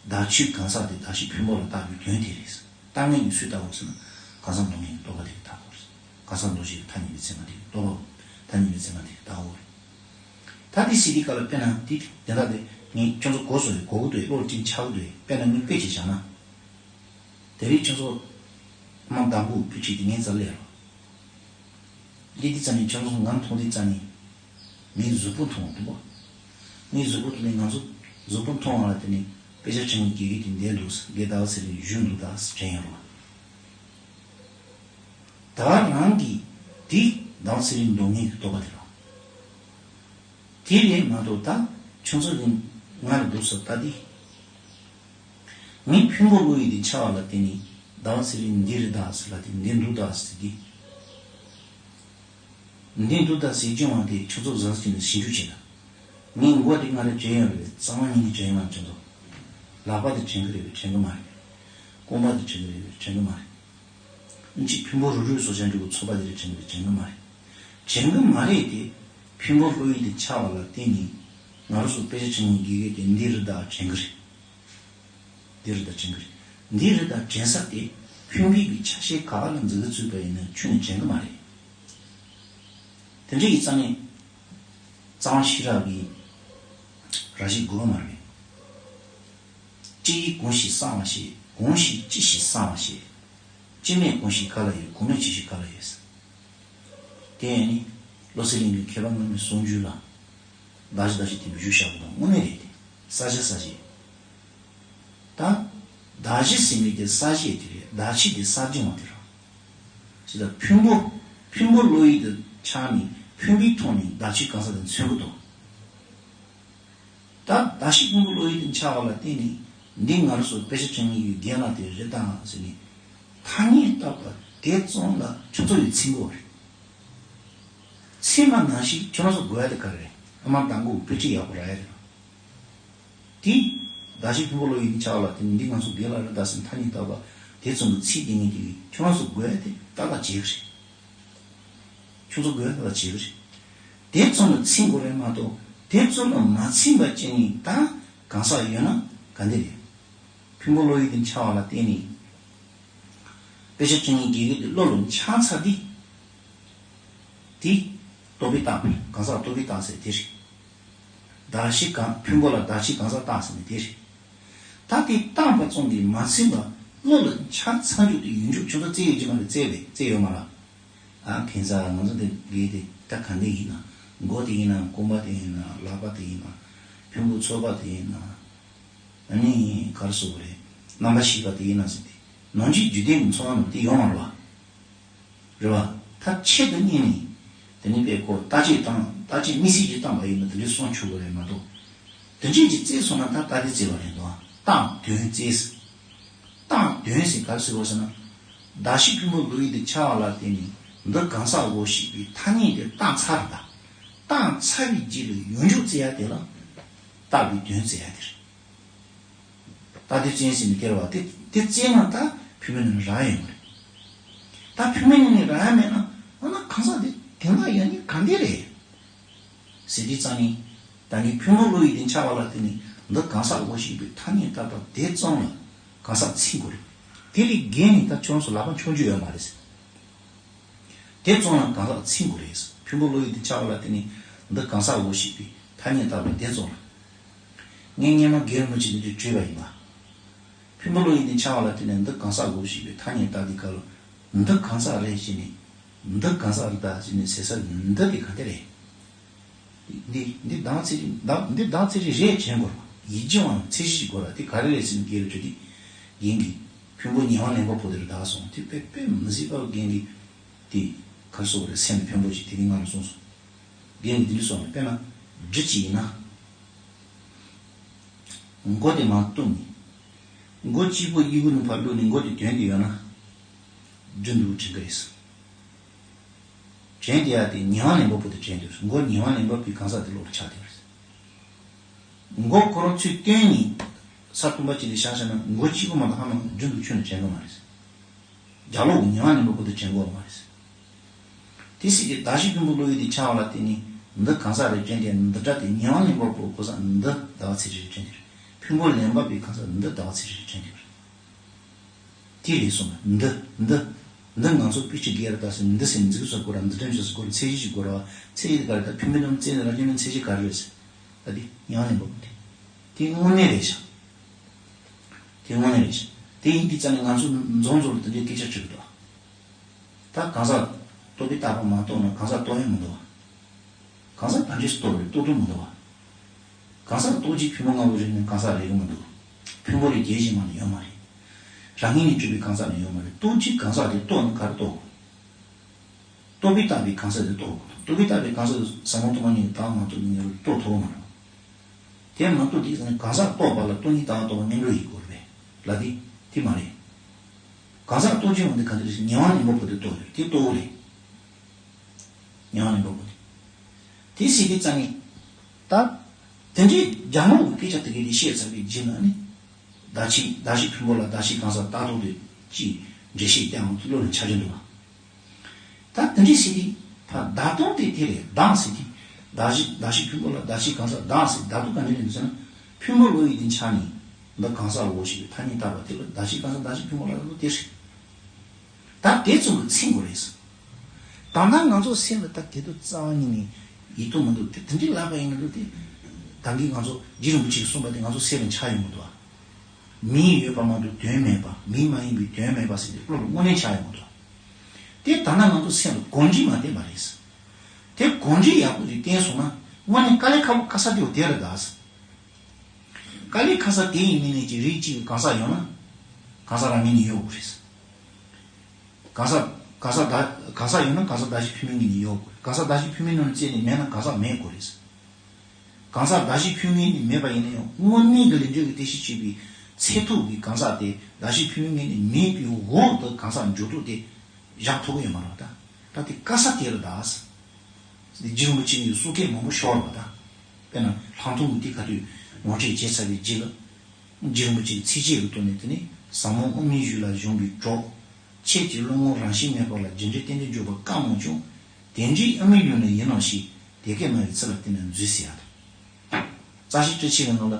གདགས་ཆོས་གང་ཟག་དེ་གདགས་ཆོས་ཕུང་པོ་ལ་བཏགས་པའི་དོན་དེ་རེད། བཏགས་མཁན་གྱིས་སུས་བཏགས་པ་ཟེར་ན་གང་ཟག་འདུ་མཁན་གྱི་རྟོག་པ་དེ་གིས་བཏགས་པ་རེད། གང་ཟག་འདུ་བྱེད་ཀྱི་ཐ་སྙད་པའི་ཚད་མ་དེ་གིས་རྟོག་པ། ཐ་སྙད་པའི་ཚད་མ་དེ་གིས་བཏགས་པ་རེད། ད་དེ་སྲིད་དེ་ག་ལ་དཔེར་ན་དེ་དེ་དག་དེ་ངས་ཁྱོད་ཚོ་གོ་སོང་རེད། གོ་གི་འདུག་བློ་ལ་དྲན་ཆགས་ཀྱི་འདུག་དཔེར་ན་ངས་དཔེ་ཅིག་བཞག་ན། དེ་རིང་ཁྱོད་ཚོ་དམག་བདག་པོ་དཔེ་ཁྲིད་དེ་ངའི་རྩར་སླེབས་རོགས། འདི་འདི་རྩ་ནས་ཁྱོད་ཚོ་ང་མཐོང་དུས་རྩ་ནས། ངའི་གཟུགས་པོ་མཐོང་བ་འདུག་བ། ངའི་གཟུགས་པོ་མཐོང་ནས་ང་ཚོ་གཟུགས་པོ་མཐོང་བ་ལ་བརྟེན་ནས་དཔེ་ཆ་ཁྲིད་མཁན་དགེ་རྒན་དེ་འདིར་འདུག་ཟེར། རྒན་ཟླ་བ་ཚེ་རིང་བཞུགས་འདུག་ད་ཟེར་དྲན་ཡོང་རོགས། ད་རང་གིས་འདི་ཟླ་བ་ཚེ་རིང་འདུག་མཁན་གྱི་རྟོག་པ་དེ་རེད། དེ་ལས་མ་གཏོགས་ད་ཁྱོད་ཚོ་གིས་ང་ལ་འདུག་ཟེར་ལྟ་དུས། ངའི་ཕུང་པོ་བློ་ཡུལ་དུ་འཆར་བ་ལ་བརྟེན་ནས་ཟླ་བ་ཚེ་རིང་འདི་རེད་ད་ཟེར་ལ་དེ་འདི་འདུག་ད་ཟེར་གི། འདི་འདུག་ད་ཟེར་རྒྱུ་བ་དེ་ཁྱོད་ཚོ་གཟབ་གཟབ་བྱས་ནས་ཞིབ་འཇུག་བྱེད་དང་། ངས་མགོ་དེ་སྔ་རེ་བྱས་ཡོད་རེད། རྩ་བ་ཉིད་ནས་བྱས་ཡོད་མ་རེད་ཁྱོད་ཚོ། ལག་པ་དེ་དྲན་གི་རེད་པས། དྲན་གི་མ་རེད། རྐང་པ་དེ་དྲན་གི་རེད་པས། དྲན་གི་མ་རེད། ཨ་ནི་ཕུང་པོ་རུབ་རུབ་བཟོ་བྱ་འདྲ་བོ་ཚོགས་པ་དེ་རེད། དྲན་གི་རེད། དྲན་གི་མ་རེད། དྲན་གི་མ་རེད་དེ། ཕུང་པོ་བློ་ཡུལ་དུ་འཆར་བ་ལ་བརྟེན་ནས་ང་རང་ཚོ་དཔེ་ཆ་ཁྲིད་མཁན་དགེ་རྒན་དེ་འདི་རེད་ད་དྲན་གི་རེད། འདི་རེད་ད་དྲན་གི་རེད། འདི་རེད་ད་དྲན་ས་དེ་ཕུང་པོའི་གི་ཆ་ཤས་ག་པ་ལ་འཛིན་གི་ཚུད་པ་ཡིན་ན་ཁྱོན་ནས་དྲན་གི་མ་རེད། དེ་འདྲ་ཡིན་ཙང་ནས། གཙང་ཤེས་རབ་ཀྱི་ར་ཤི་དགུ་པ་མ་རེད། ཅི་ཡིས་གང་ཞིག་གསང་བ་ཞེས། གང་ཞིག་ཅི་ཞིག་གསང་བ་ཞེས། ཅི་མེད་གང་ཞིག་ག་ལ་ཡོད། གང་མེད་ཅི་ཞིག་ག་ལ་ཡོད། དེ་ནི་བློ་གསལ་གླིང་གི་མཁས་པ་སྔ་མའི་གསུང་རྒྱུན་ལ། གདགས་གཞི་གདགས་གཞི་དེ་མི་བཞུགས་བཞག་པ་དང་དངོས་གནས་རེད་དེ། གསལ་བྱེད་གསལ་བྱེད། ད། གདགས་གཞི་ཟེར་མཁན་དེ་གསལ་བྱེད་དེ་རེད། གདགས་ཆོས་དེ་གསལ་བྱེད་མ་དེ་རེད། ཅི་ལྟར་ཕུང་པོ། ཕུང་པོ་བློ་ཡུལ་དུ་འཆར་ནས་ཕུང་པོའི་ཐོག་ནས་གདགས་ཆོས་གང་ཟག་དེ་མཚོན་གྱི་འདུག་ད་གདགས་ཆོས་ཕུང་པོ་བློ་ཡུལ་དུ་འཆར་བ་ལ་བརྟེན་ནས་འདི་ང་རང་ཚོ་དཔེ་ཆ་ཁྲིད་མཁན་གྱི་རྒན་ལགས་དེ་རེད་དམ་ཟེར་ནས་ཐ་སྙད་བཏགས་པ་དེ་ཙམ་ལ་ཁྱོད་ཚོ་ཡིས་ཚིམ་གྱི་ཡོད་རེད། ཚིམ་པ་ནང་བཞིན་ཁྱོད་རང་ཚོ་དགོས་ཡ་དེ་ག་རེ་རེད། ཨ་མ་དང་པོ་དཔེ་ཁྲིད་ཡག་པོ་རག་ཡ་རེད། དེ། གདགས་ཆོས་ཕུང་པོ་བློ་ཡུལ་དུ་འཆར་བ་ལ་བརྟེན་ནས་འདི་ང་ཚོ་རྒན་ལགས་རེད་ད་ཟེར་ཐ་སྙད་བཏགས་པ་དེ་ཙམ་གྱིས་ཚིག་དེ་ངས་དེ་ཁྱོད་རང་ཚོ་དགོས་ཡ་དེ་ཏག་ཏག་བྱེད་ཀྱི་རེད། ཁྱོད་ཚོ་དགོས་ཡ་ཏག་ཏག་བྱེད་ཀྱི་རེད། དེ་ཙམ་ལ་ཚིམ་དགོས་རེད་མ་གཏོགས་དེ་ཙམ་ལ་མ་ཚིམ་པ་བྱས་ནས་ད་གང་ཟག་ཡོད་ན་ག་འདི་རེད། ཕུང་པོ་བློ་ཡུལ་དུ་འཆར་བ་ལ་བརྟེན་ནས། དཔེ་ཆ་ཁྲིད་མཁན་དགེ་རྒན་དེ་བློ་ལ་འཆར་ཚར་དུས། དེ། རྟོག་པས་བཏགས་པ་རེད། གང་ཟག་རྟོག་པས་བཏགས་ཟེར་དེ་རེད། གདགས་གཞི་གང་ཕུང་པོ་ལ་གདགས་ཆོས་གང་ཟག་བཏགས་ཟེར་ནས་དེ་རེད། ད་དེ་བཏགས་པ་ཙམ་གྱིས་མ་ཚིམ་པ་བློ་ལ་འཆར་ཚར་རྒྱུ་དེ་ཡོད་འཇུག་ཁྱོད་ཚོ་བཙལ་ཡོད་ཀྱི་མ་རེད། བཙལ་བས་བཙལ་ཡོད་མ་རེད། ཨ་ཁེ་ས་ང་ཚོ་དེ་དགེ་དེ་ད་ག་འདྲ་ཡིན་ན། མགོ་དེ་ཡིན་ན། རྐང་པ་དེ་ཡིན་ན། ལག་པ་དེ་ཡིན་ན། ཕུང་པོ་ཚོགས་པ་དེ་ཡིན་ན། ཨ་ནི་ག་རེ་ཟེར་དགོས་རེད། རྣམ་པར་ཤེས་པ་དེ་ཡིན་ན་ཟེར་ཏེ། ནང་བཞིན་རྒྱུད་ལྡན་གྱི་ཚོགས་པ་རྣམས་དེ་ཡོད་མ་རེད་བ། རེད་བ། ད་ཆེད་དུ་གཉེར་ནས། དེ་ནི་དཔེ་ཁོ་བརྟག་དཔྱད་བཏང་། བརྟག་དཔྱད་དམིགས་བསལ་གྱིས་བཏང་པ་ཡིན་ན་དེ་འདྲའི་གསུང་ཆོག་གི་རེད་མ་གཏོགས། དོན་ཆེན་གྱིས་བཙལ་སོང་ན་ད་ལྟ་དེ་བཙལ་བ་རེད་འདུག་བ། བཏགས་དོན་བཙལ། བཏགས་ དོན་ཟེར་ག་རེ་ཟེར་བ་ཟེར་ན། གདགས་གཞི་ཕུང་པོ་བློ་ཡུལ་དུ་འཆར་བ་ལ་བརྟེན་ནས་འདི་གང་ཟག་འོ་ཞེས་པའི་ཐ་སྙད་དེ་བཏགས་ཚར་རེད་ད། བཏགས་ཚར་བའི་རྗེས་ལ་ཡོངས་གཅོད་བྱེད་ཡ་དེ་ལ་བཏགས་པའི་དོན་བྱེད་ཡ་དེ་རེད། ད་དེ་བཙན་ཟེར་ནས་སྟེར་བ་དེ་དེ་བཙན་ན་ད་ཕུང་པོའི་ནང་ནས་རག་ཡོང་གི་རེད། ད་ཕུང་པོའི་ནང་ནས་རག་ཡ་མེད་ན་འོ་ན་གང་ཟག་དེ་དེ་འདྲ་ཡོད་ནི་ག་འདྲ་རེད། ཟེར་དུས་ཙང་ནི། ད་ནི་ཕུང་པོ་བློ་ཡུལ་དུ་འཆར་བ་ལ་བརྟེན་ནས་འདི་གང་ཟག་འོ་ཞེས་པའི་ཐ་སྙད་བཏགས་པ་དེ་ཙམ་ལ་གང་ཟག་ཚིག་དགོས་རེད། དེ་ལས་བརྒལ་ནས་ད་ཁྱོད་རང་ཚོ་ལག་པ་འཆོང་རྒྱུ་ཡོད་མ་རེད་ཟེར། དེ་ཙམ་ལ་གང་ཟག་ཚིག་དགོས་རེད་ཟེར། ཕུང་པོ་བློ་ཡུལ་དུ་འཆར་བ་ལ་བརྟེན་ནས་འདི་གང་ཟག་འོ་ཞེས་པའི་ཐ་སྙད་བཏགས་པ་དེ་ཙམ་ལ། ངས་སྔོན་མ་རྒན་རིན་པོ་ཆེ་འདི་འདྲ་བྲིས་པ་ཡིན་པ། ཕུང་པོ་བློ་ཡུལ་དུ་འཆར་བ་ལ་བརྟེན་ནས་འདི་གང་ཟག་འོ་ཞེས་པའི་ཐ་སྙད་བཏགས་དུས་སྐབས་ལ། འདི་གང་ཟག་རེད་ཟེར་ནས། འདི་གང་ཟག་རེད་ད་ཟེར་ནས་ཟེར་ས་འདི་དེ་ག་དེ་རེད། འདི་འདི་བདག་ཚིག་རེད་བདག་འདི་བདག་ཚིག་རེད་རེད་བྱེད་དགོས་རེད། ཡིད་ཀྱི་དབང་ཚད་གཞི་ཞིག་དགོས་རེད། དེ་ག་རེ་རེད་ཟེར་ནས་རྒན་ལ་དྲིས་དུས། རྒན་གྱིས་ཕུང་པོ་ཉེ་བར་ལེན་པ་པོ་དེར་བདག་གསུངས། དེ་དཔེ་དཔེ་མི་སྲིད་པ་རྒན་གྱིས་དེ་ག་རེ་ཟེར་དགོས་རེད། སེམས་ཕན་པོ་ཞིག་དེ་རིང་ང་ལ་གསུངས་སོང་། རྒན་གྱིས་འདི་འདྲ་གསུངས་ནས་དཔེར་ན་སྦྲུལ་གཅིག་ཡིན་ན། མགོ་དེ་མར་གཏུབས་ནས། མགོ་གཅིག་པོ་གཡས་གཡོན་ནས་ཕར་བླུགས་ནས་མགོ་དེ་དོན་དེ་ཡོད་ན། སྦྲུལ་འདུག་དྲན་གི་རེད། དྲན་དེ་ཡ་དེ་ཉེ་བར་ལེན་པ་པོ་དེ་དྲན་དེ་རེད། མགོ་ཉེ་བར་ལེན་པ་པོའི་གང་ཟག་དེ་བློ་ལ་འཆར་དེ་རེད། མགོ་ཁོ་རང་ཚུར་བཏོན་ནས་ས་གཏུམ་པ་ཅིག་ལ་བཞག་བཞག་ན་མགོ་གཅིག་པོ་མ་གཏོགས་ཧ་མ་སྦྲུལ་འདུག་ཁྱོན་ནས་དྲན་གི་མ་རེད། རྒྱབ་ལོགས་ཀྱི་ཉེ་བར་ལེན་པ་པོ་དེ་དྲན་གི་མ་རེད། དེ་སྲིད་ཀྱི་གདགས་གཞི་ཕུང་པོ་བློ་ཡུལ་དུ་འཆར་བ་ལ་བརྟེན་ནས་འདི་གང་ཟག་རེད་དྲན་ཏེ་འདི་འདྲ་དེ་ཉེ་བར་ལེན་པ་པོ་གོ་ས་འདི་ཟླ་བ་ཚེ་རིང་རེད་དྲན་ཏེ་རེད། ཕུང་པོ་ལེན་པ་པོའི་གང་ཟག་འདི་ཟླ་བ་ཚེ་རིང་རེད་དྲན་ཏེ་རེད། དེ་རེད་གསུངས་ན་འདི་འདི་འདི་ང་ཚོ་པི་ཅི་གེ་ར་ད་སེ་འདི་སེ་འཛིག་ས་གོ་ར་འདི་འདྲ་འཇོག་ས་གོ་ར་ཚད་གཞི་ཞིག་གོ་ར་བ་ཚད་གཞི་ག་རེ་ད་ཕུང་པོའི་ནང་ཚད་ནི་ར་ཅན་ནི་ཚད་གཞི་ག་རེ་རེད་ཟེར། ད་དེ་ཉེ་བར་ལེན་པ་པོ་དེ་དེ་དངོས་གནས་རེད་ཤག་དེ་དངོས་གནས་རེད་ཤག་དེ་ཡིན་དུས་ཙང་ནས་ང་ཚོ་འཛོམས་འཛོམས་ལ་དེ་འདྲའི་སྐད་ཆ་དྲིས་འདུག་ད་གང་ཟག་རྟོག་པས་བཏགས་པ་མ་རྟོགས་ན་གང་ཟག་རྟོགས་ཡ་མི་འདུག་བ། གང་ཟག་ག་འདྲས་སུ་རྟོགས་རེད། རྟོགས་ཐུབ་མི་འདུག་བ། གང་ཟག་རྟོགས་བྱའི་ཕུང་པོ་ལྔ་པོ་རིག་ནས་གང་ཟག་རེག་གི་མི་འདུག་ཕུང་པོ་ལས་གྱེས་ཤིང་མ་ནི་ཡོད་མ་རེད། རང་ངོས་ནས་གྲུབ་པའི་གང་ཟག་ནི་ཡོད་མ་རེད། རྟོགས་བྱའི་གང་ཟག་དེ་རྟོགས་ན་ག་རེ་རྟོགས་དགོས། རྟོག་པས་བཏགས་པའི་གང་ཟག་དེ་རྟོགས་དགོས། རྟོག་པས་བཏགས་པའི་གང་ཟག་དེ་ཟབ་མོ་སྟོང་པ་ཉིད་ཀྱི་བདག་མ་རྟོགས་ཉིད་ནི་རྟོགས་ཐུབ་མ་རེད། དེ་མ་རྟོགས་དེ་ཟེར་ན་གང་ཟག་རྟོགས་པ་ལ་སྟོང་ཉིད་ལྟ་བ་རྟོགས་པ་མངོན་གྱུར་ཡིན་དགོས་རེད་ལ་དེ་དེ་མ་རེད། གང་ཟག་རྟོགས་བྱའི་དབང་དེ་ག་འདྲ་རེད་ཟེར་ཉེ་བར་ལེན་པ་པོ་དེ་རྟོགས་རེད། དེ་རྟོགས་རེད། ཉེ་བར་ལེན་པ་པོ་དེ། དེ་ཟེར་དུས་ཙང་ནས། ད། དེ་འདྲའི་རྒྱ་ནག་གི་སྐད་ཆ་དེ་གའི་དེ་བཤད་ཚར་བའི་རྗེས་ལ་ནི། གདགས་གཞི་གདགས་གཞི་ཕུང་པོ་ལ་གདགས་གཞི་གང་ཟག་ལྟ་རྟོག་དེ་ཅིག་འགྲེལ་བཤད་རྒྱག་འོང་དུས་བློ་ལ་འཆར་གྱི་འདུག་བ། ད་དེ་འདྲའི་ཟེར་དུས་ཕར་བདག་སྟོང་དེ་དེ་རེད་བདག་ཟེར་དུས། གདགས་གཞི་གདགས་གཞི་ཕུང་པོ་ལ་གདགས་གཞི་གང་ཟག་བདག་ཟེར་བདག་ཏུ་ག་འདྲ་ནས་འདུག་ཟེར་ན། ཕུང་པོ་བློ་ཡུལ་དུ་འཆར་ནས་འདི་གང་ཟག་འོ་ཞེས་པའི་ཐ་སྙད་བཏགས་པ་དེ་ལ་གདགས་གཞི་གང་ཟག་གདགས་གཞི་ཕུང་པོ་ལ་ལོ་དེ་རེད། ད་དེ་ཙམ་གྱིས་ཚིག་དགོས་རེད། ད་ལྟ་ང་ཚོ་སེམས་ལ་ད་དེ་དུ་རྩ་བ་ཉིད་ནས་ཡིད་དུ་མི་འདུག་དེ་དེ་འདྲའི་ལབ་པ་ཡིན་ན་འདུག་དེ། ད་གིན་ང་ཚོ་རྗེ་རིན་པོ་ཆེས་གསུངས་པ་དེ་ང་ཚོ་སེམས་ལ་འཆར་ཡོང་གི་འདུག་མིང་ཡོད་པ་མ་གཏོགས་དོན་མེད་པ། མིང་མ་ཡིན་པའི་དོན་མེད་པ་ཟེར་ཏེ་བློ་ལ་དངོས་གནས་འཆར་ཡོང་གི་འདུག་དེ་ད་ལྟ་ང་ཚོ་སེམས་ལ་གོམས་འདྲིས་མ་བསྟེན་པ་རེད། དེ་གོམས་འདྲིས་ཡག་པོ་ཞིག་བསྟེན་སོང་ན་དངོས་གནས་དཀའ་ལས་ཁག་པོ་དཀའ་ས་དེ་བ་དེ་རེད་ད། དཀའ་ལས་ཁག་ས་དེ་ཡིན་མིན་ནས་ཀྱི་རིགས་གཅིག་གི་གང་ཟག་ཡོད་ན། གང་ཟག་རང་ངོས་ནས་ཡོད་དགོས་རེད། གང་ཟག་གང་ཟག་གདགས་གང་ཟག་ཡོད་ན་གང་ཟག་གདགས་གཞི་ཕུང་པོའི་ངོས་ནས་ཡོད་དགོས་རེད། གང་ཟག་གདགས་གཞི་ཕུང་པོའི་ནང་ནས་བཙལ་ནས་མེད་ན་གང་ཟག་མེད་དགོས་རེད། གང་ཟག་གདགས་གཞི་ཕུང་པོའི་ངོས་ནས་མེད་པ་ཡིན་ན་ཡང་དངོས་གནས་ཀྱི་ལས་འབྲས་ཀྱི་རྟེན་གཞི་བྱས་པའི་ཚད་ཐུབ་ཀྱི་གང་ཟག་དེ་གདགས་གཞི་ཕུང་པོའི་ངོས་ནས་མེད་པའི་འོག་ཏུ་གང་ཟག་འཇོག་ཐུབ་དེ་བཞག་ཐུབ་ཀྱི་ཡོད་མ་རེད་ད། ད་དེ་དཀའ་ས་དེ་རེད་ད། འདི་རྗེ་རིན་པོ་ཆེ་གཉིས་སུ་སྐད་མང་པོ་ཤོར་བ་དང་། དཔེར་ན་ལྷག་མཐོང་གི་དེ་ག་དུས་ངོ་སྤྲོད་བྱས་ཚར་བའི་རྗེས་ལ། རྗེ་རིན་པོ་ཆེའི་ཚིགས་བཅད་ཀྱི་ཐོག་ནས་དེ་ནི་ཟབ་མོ་དབུ་མའི་གཞུང་ལ་གཞོམ་པའི་གྲོགས། ཁྱེད་ཀྱི་བློ་ངོར་རང་བཞིན་མེད་པ་ལ་རྒྱུ་འབྲས་རྟེན་འབྲེལ་འཇོག་པ་དཀའ་མོ་བྱུང་། དེ་འདྲའི་དབུ་མའི་ལུགས་ནས་ཡིན་ནོ་ཞེས་དེ་སྐད་སྨྲ་བའི་ཚུལ་ལ་བརྟེན་ནས་འཛུལ་ཟེར་ཡ་དང་། རྩ་ཤེ་བཅུ་གཅིག་གི་ནང་ལ།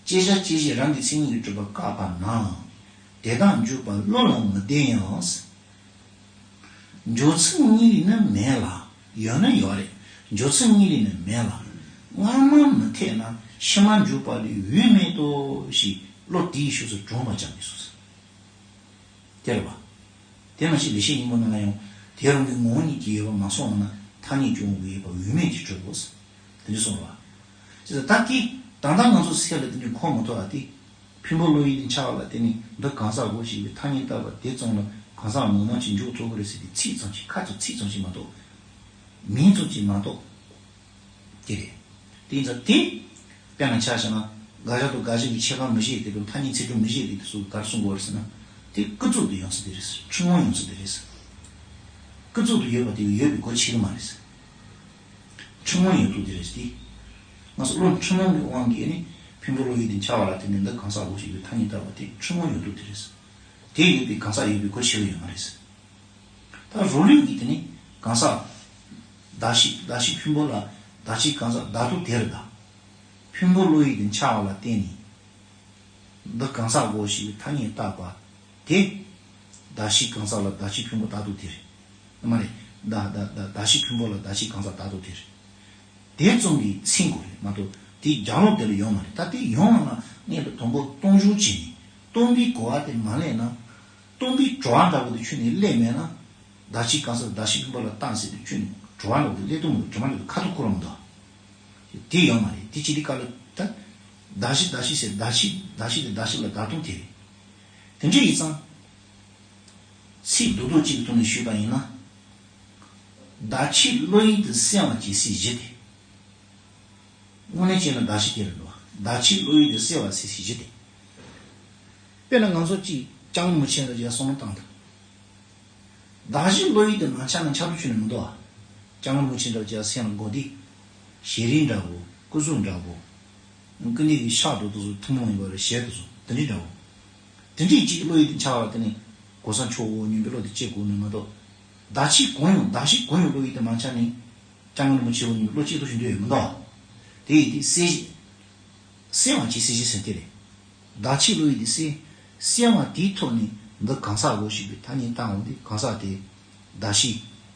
བཅད་བྱ་བཅད་བྱེད་རང་གི་མཚན་ཉིད་ཀྱིས་གྲུབ་པ་བཀག་པ་ན། དེ་དག་འཇུག་པ་བློ་ལ་མི་ལྡན་ཡང་། འཇོག་ཚུལ་གཉིས་ལས་ནི་མེད་ལ། ཡོད་ན་ཡོད་རེད། འཇོག་ཚུལ་གཉིས་ལས་ནི་མེད་ལ། སྔ་མ་མི་འཐད་ན་ཕྱི་མ་འཇུག་པ་ལས་འོས་མེད་དོ་ཞེས་བློ་དེའི་ཕྱོགས་སུ་དྲངས་པ་ཅང་མི་གསུངས་ཟེར། དེ་རེད་པ། དེ་མ་ཟད་ལེགས་བཤད་སྙིང་པོ་ནང་ལ་ཡང་དེ་རང་གི་ངོ་བོ་ཉིད་ཀྱིས་ཡོད་པར་མ་སོང་བ་ན་ཐ་སྙད་ཀྱང་འོས་པ་འོས་མེད་ཀྱི་གྲུབ་བོ་ཟེར། དེ་འདྲ་གསུངས་པ། ཅེས་ད་ཀི། ད་ལྟ་ང་ཚོ་སེམས་ལ་དེ་འདྲ་འཁོར་མ་ཐུབ་པ་དེ། ཕུང་པོ་བློ་ཡུལ་དུ་འཆར་བ་ལ་བརྟེན་ནས་འདི་གང་ཟག་གོ་ཞེས་པའི་ཐ་སྙད་བཏགས་པ་དེ་ཙམ་ལ་གང་ཟག་མང་མང་ཞིག་འཇོག་ཐུབ་ཀྱི་རེད་ཟེར་ཏེ་ཚིག་ཙམ་ཞིག་ཁ་ཅིག་ཚིག་ཙམ་ཞིག་མ་གཏོགས། མིང་ཙམ་ཞིག་མ་གཏོགས། དེ་རེད། དེ་ཡིན་ཙང་དེ། དཔེར་ན་ཆ་བཞག་ན། དགག་བྱ་དང་དགག་བཞག་གི་ཁྱད་པར་མི་ཤེས་དེ་དང་ཐ་སྙད་ཚིག་གྲུབ་མི་ཤེས་དེ་དེ་ཚོ་ག་རེ་གསུང་དགོས་རེད་ཟེར་ན། དེ་ཀུན་རྫོབ་ཏུ་ཡོང་ས་དེ་རེད། འཁྲུལ་སྣང་ཡོང་ས་དེ་རེད། ཀུན་རྫོབ་ཏུ་ཡོད་པ་དེ་ཡོད་པའི་སྒོ་ཕྱེ་གི་མ་རེད། འཁྲུལ་སྣང་ཡོད་དུས་དེ་རེད་དེ། ང་ཚོ་བློ་འཁྲུལ་སྣང་གི་དབང་གིས་ནི་ཕུང་པོ་བློ་ཡུལ་དེ་འཆར་བ་ལ་བརྟེན་ནས་འདི་གང་ཟག་གོ་ཞེས་པའི་ཐ་སྙད་བཏགས་པ་དེ་འཁྲུལ་སྣང་ཡོད་དུས་དེ་རེད། དེ་ཡོད་པའི་གང་ཟག་ཡོད་པའི་སྒོ་ཕྱེ་གི་ཡོད་མ་རེད། ད་རང་ལུགས་ཀྱི་དེ་ནི་གང་ཟག་གདགས་གཞི། གདགས་གཞི་ཕུང་པོ་ལ་གདགས་གཞི་གང་ཟག་བདག་ཏུ་དེར་གདའ། ཕུང་པོ་བློ་ཡུལ་དེ་འཆར་བ་ལ་བརྟེན་ནས་འདི་གང་ཟག་གོ་ཞེས་པའི་ཐ་སྙད་བཏགས་པ་དེ། གདགས་གཞི་གང་ཟག་ལ་གདགས་གཞི་ཕུང་པོ་བདག་ཏུ་དེར། མ་རེད། གདགས་གདགས་གདགས་གདགས་གཞི་ཕུང་པོ་ལ་གདགས་གཞི་གང་ཟག་བདག་ཏུ་དེར། དེ་ཙམ་གྱིས་ཚིག་གོ་རེད་མ་གཏོགས་དེའི་རྒྱབ་ལོགས་དེ་ལ་ཡོད་མ་རེད། ད་དེ་ཡོང་བ་ན་ངས་དང་པོ་སྟོང་གཞུང་བྱས་ནས་སྟོང་པའི་གོ་བ་དེ་མ་སླེབས་ན། སྟོང་པའི་གྲོགས་འདྲ་པོ་དེ་ཁྱོན་ནས་སླེབས་མེད་ན། གདགས་གཞི་གང་ཟག་གདགས་གཞི་ཕུང་པོ་ལ་བཏགས་ཟེར་དུས་ཁྱོན་ནས་གྲོགས་འདྲ་པོ་དེ་སླེབས་ཐུབ་མི་འདུག་གྲོགས་འདྲ་པོ་དེ་ཁ་ཐུག་ཁུར་ར་མི་འདུག་དེ་ཡོད་མ་རེད། དེ་ཅི་སྟེ་ག་ལ་ད། གདགས་གཞི་གདགས་གཞི་ཟེར་གདགས་གཞི་གདགས་གཞི་དེ་གདགས་གཞི་ལ་བདག་སྟོང་དེ་རེད། དེ་འདྲ་ཡིན་ཙང་། ཚིག་རྡོག་རྡོག་གཅིག་གི་ཐོག་ནས་ཞུས་པ་ཡིན་ན། གདགས་གཞི་བློ་ཡུལ་དུ་གསལ་བར་བྱེད་སའི་གཞི་དེ། དངོས་གནས་བྱས་ན་གདགས་གཞི་དེ་རེད་འདུག་གདགས་གཞི་བློ་ཡུལ་དུ་གསལ་བར་བྱེད་སའི་གཞི་དེ། དཔེར་ན་ང་ཚོ་གཅིག་སྐྱབས་མགོན་རིན་པོ་ཆེ་འདྲ་ཅིག་ལ་བསམ་བློ་བཏང་དང་། གདགས་གཞི་བློ་ཡུལ་དུ་མ་འཆར་ན་འཆར་རྒྱུ་ཁྱོན་ནས་མི་འདུག་སྐྱབས་མགོན་རིན་པོ་ཆེ་འདྲ་ཅིག་ལ་སེམས་ལ་དགོངས་ཏེ། ཞལ་རས་འདྲ་བོ། སྐུ་གཟུགས་འདྲ་བོ། སྐུ་ནི་གི་ཕྱག་རྡོག་རྡོག་ཚོ་ཐུན་མོང་ཡིན་པ་རེད། ཞལ་དེ་ཚོ་དེ་འདྲ་འདྲ་བོ། དེ་འདྲའི་གཅིག་བློ་ཡུལ་དུ་འཆར་བ་ལ་བརྟེན་ནས་གོ་ས་མཆོག་འོ་སྙམ་པའི་བློ་དེ་སྐྱེ་དགོས་ནི་མ་གཏོགས། གདགས་གཞི་གང་ཡང་གདགས་གཞི་གང་ཡང་བློ་ཡུལ་དུ་མ་འཆར་ནས། སྐྱབས་མགོན་རིན་པོ་ཆེ་འོ་སྙམ་པའི་བློ་སྐྱེ་ཐུབ་བཞིན་དུ་ཡོད་མི་འདུག་དེ་ཡིན་དུས་གསལ་གཞི། གསལ་བར་བྱེད་སའི་གཞི་ཟེར་དེ་རེད། གདགས་གཞི་བློ་ཡུལ་དུ་གསལ། གསལ་བ་དེའི་ཐོག་ནས་འདི་གང་ཟག་གོ་ཞེས་པའི་ཐ་སྙད་བཏགས་འོང་དུས་གང་ཟག་དེ། གདགས་གཞི།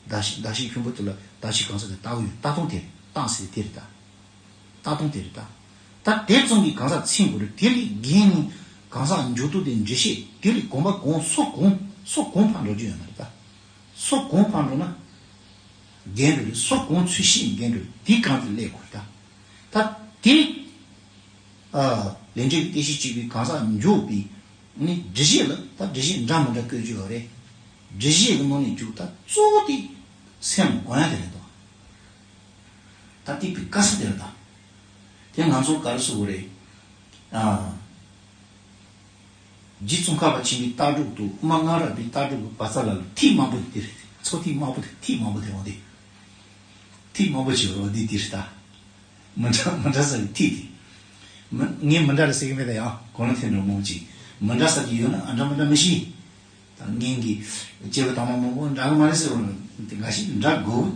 གདགས་གཞི་གདགས་གཞི་ཕུང་པོ་དེ་ལ་གདགས་གཞི་གང་ཟག་དེ་བཏགས་ཡོད། བཏགས་སྟངས་དེ་རེད། བཏགས་ཟེར་དེ་རེད་ད། བཏགས་སྟངས་དེ་རེད་ད། ད་དེ་ཙམ་གྱིས་གང་ཟག་མཚོན་དགོས་རེད། དེ་ལས་བརྒལ་ནས་གང་ཟག་འཇོག་ཐུབ་དེ་འགྲེལ་བཤད་དེ་ལས་གོམ་པ་གང་སོ་གང་སོ་གང་ཕར་འགྲོ་རྒྱུ་ཡོད་མ་རེད་ད། སོ་གང་ཕར་འགྲོ་ན། འགལ་འགྲོ་རེད། སོ་གང་ཚུལ་ཤེས་འགལ་འགྲོ་རེད། དེ་གང་དུ་སླེབས་དགོས་རེད་ད། ད་དེ། ཨ། ལས་འབྲས་ཀྱི་རྟེན་གཞི་གཅིག་པའི་གང་ཟག་འཇོག་པའི་ནི་འགྲེལ་བཤད་ལ་ད་འགྲེལ་བཤད་འདྲ་མི་འདྲ་བཀོད་རྒྱུ་ཡོད་རེད། འགྲེལ་བཤད་ཀྱི་ནང་ནས་རྒྱུ་ད་གཙོ་བོ་དེ་སེམས་དགོངས་ཡ་དེ་རེད་དོ། ད་དེ་བའི་དཀའ་ས་དེ་རེད་ད། དེ་ང་ཚོ་ག་རེ་ཟེར་དགོས་རེད། ཨ། རྗེ་ཙོང་ཁ་པ་ཆེན་པོའི་ལྟ་གྲུབ་དང་དབུ་མ་སྔ་རབས་པའི་ལྟ་གྲུབ་ཀྱི་བར་ཚ་ལ་ལ་ཐིག་དམར་པོ་དེ་རེད། ཚོ་ཐིག་དམར་པོ་དེ་ཐིག་དམར་པོ་དེ་འོང་དེ། ཐིག་དམར་པོ་ཞིག་རོ་འདི་འདི་རེད་ད། མི་འདྲ་མི་འདྲ་ས་ཀྱི་ཐིག་དེ། མི་ངས་མི་འདྲ་རེད་ཟེར་གྱི་མེད་ད། ཡང་གོ་ལ་འཐེན་འགྲོ་མང་ཅིག་མི་འདྲ་ས་ཀྱི་ཡོད་ན་ཨ་འདྲ་མི་འདྲ་མི་ཤེས། ད་ངེད་ཀྱི་སྐྱེས་བུ་དམ་པ་མང་པོ་འདྲ་གི་མ་རེད་ཟེར་བ་ལ་དེ་འགའ་ཞིག་འདྲ་དགོས།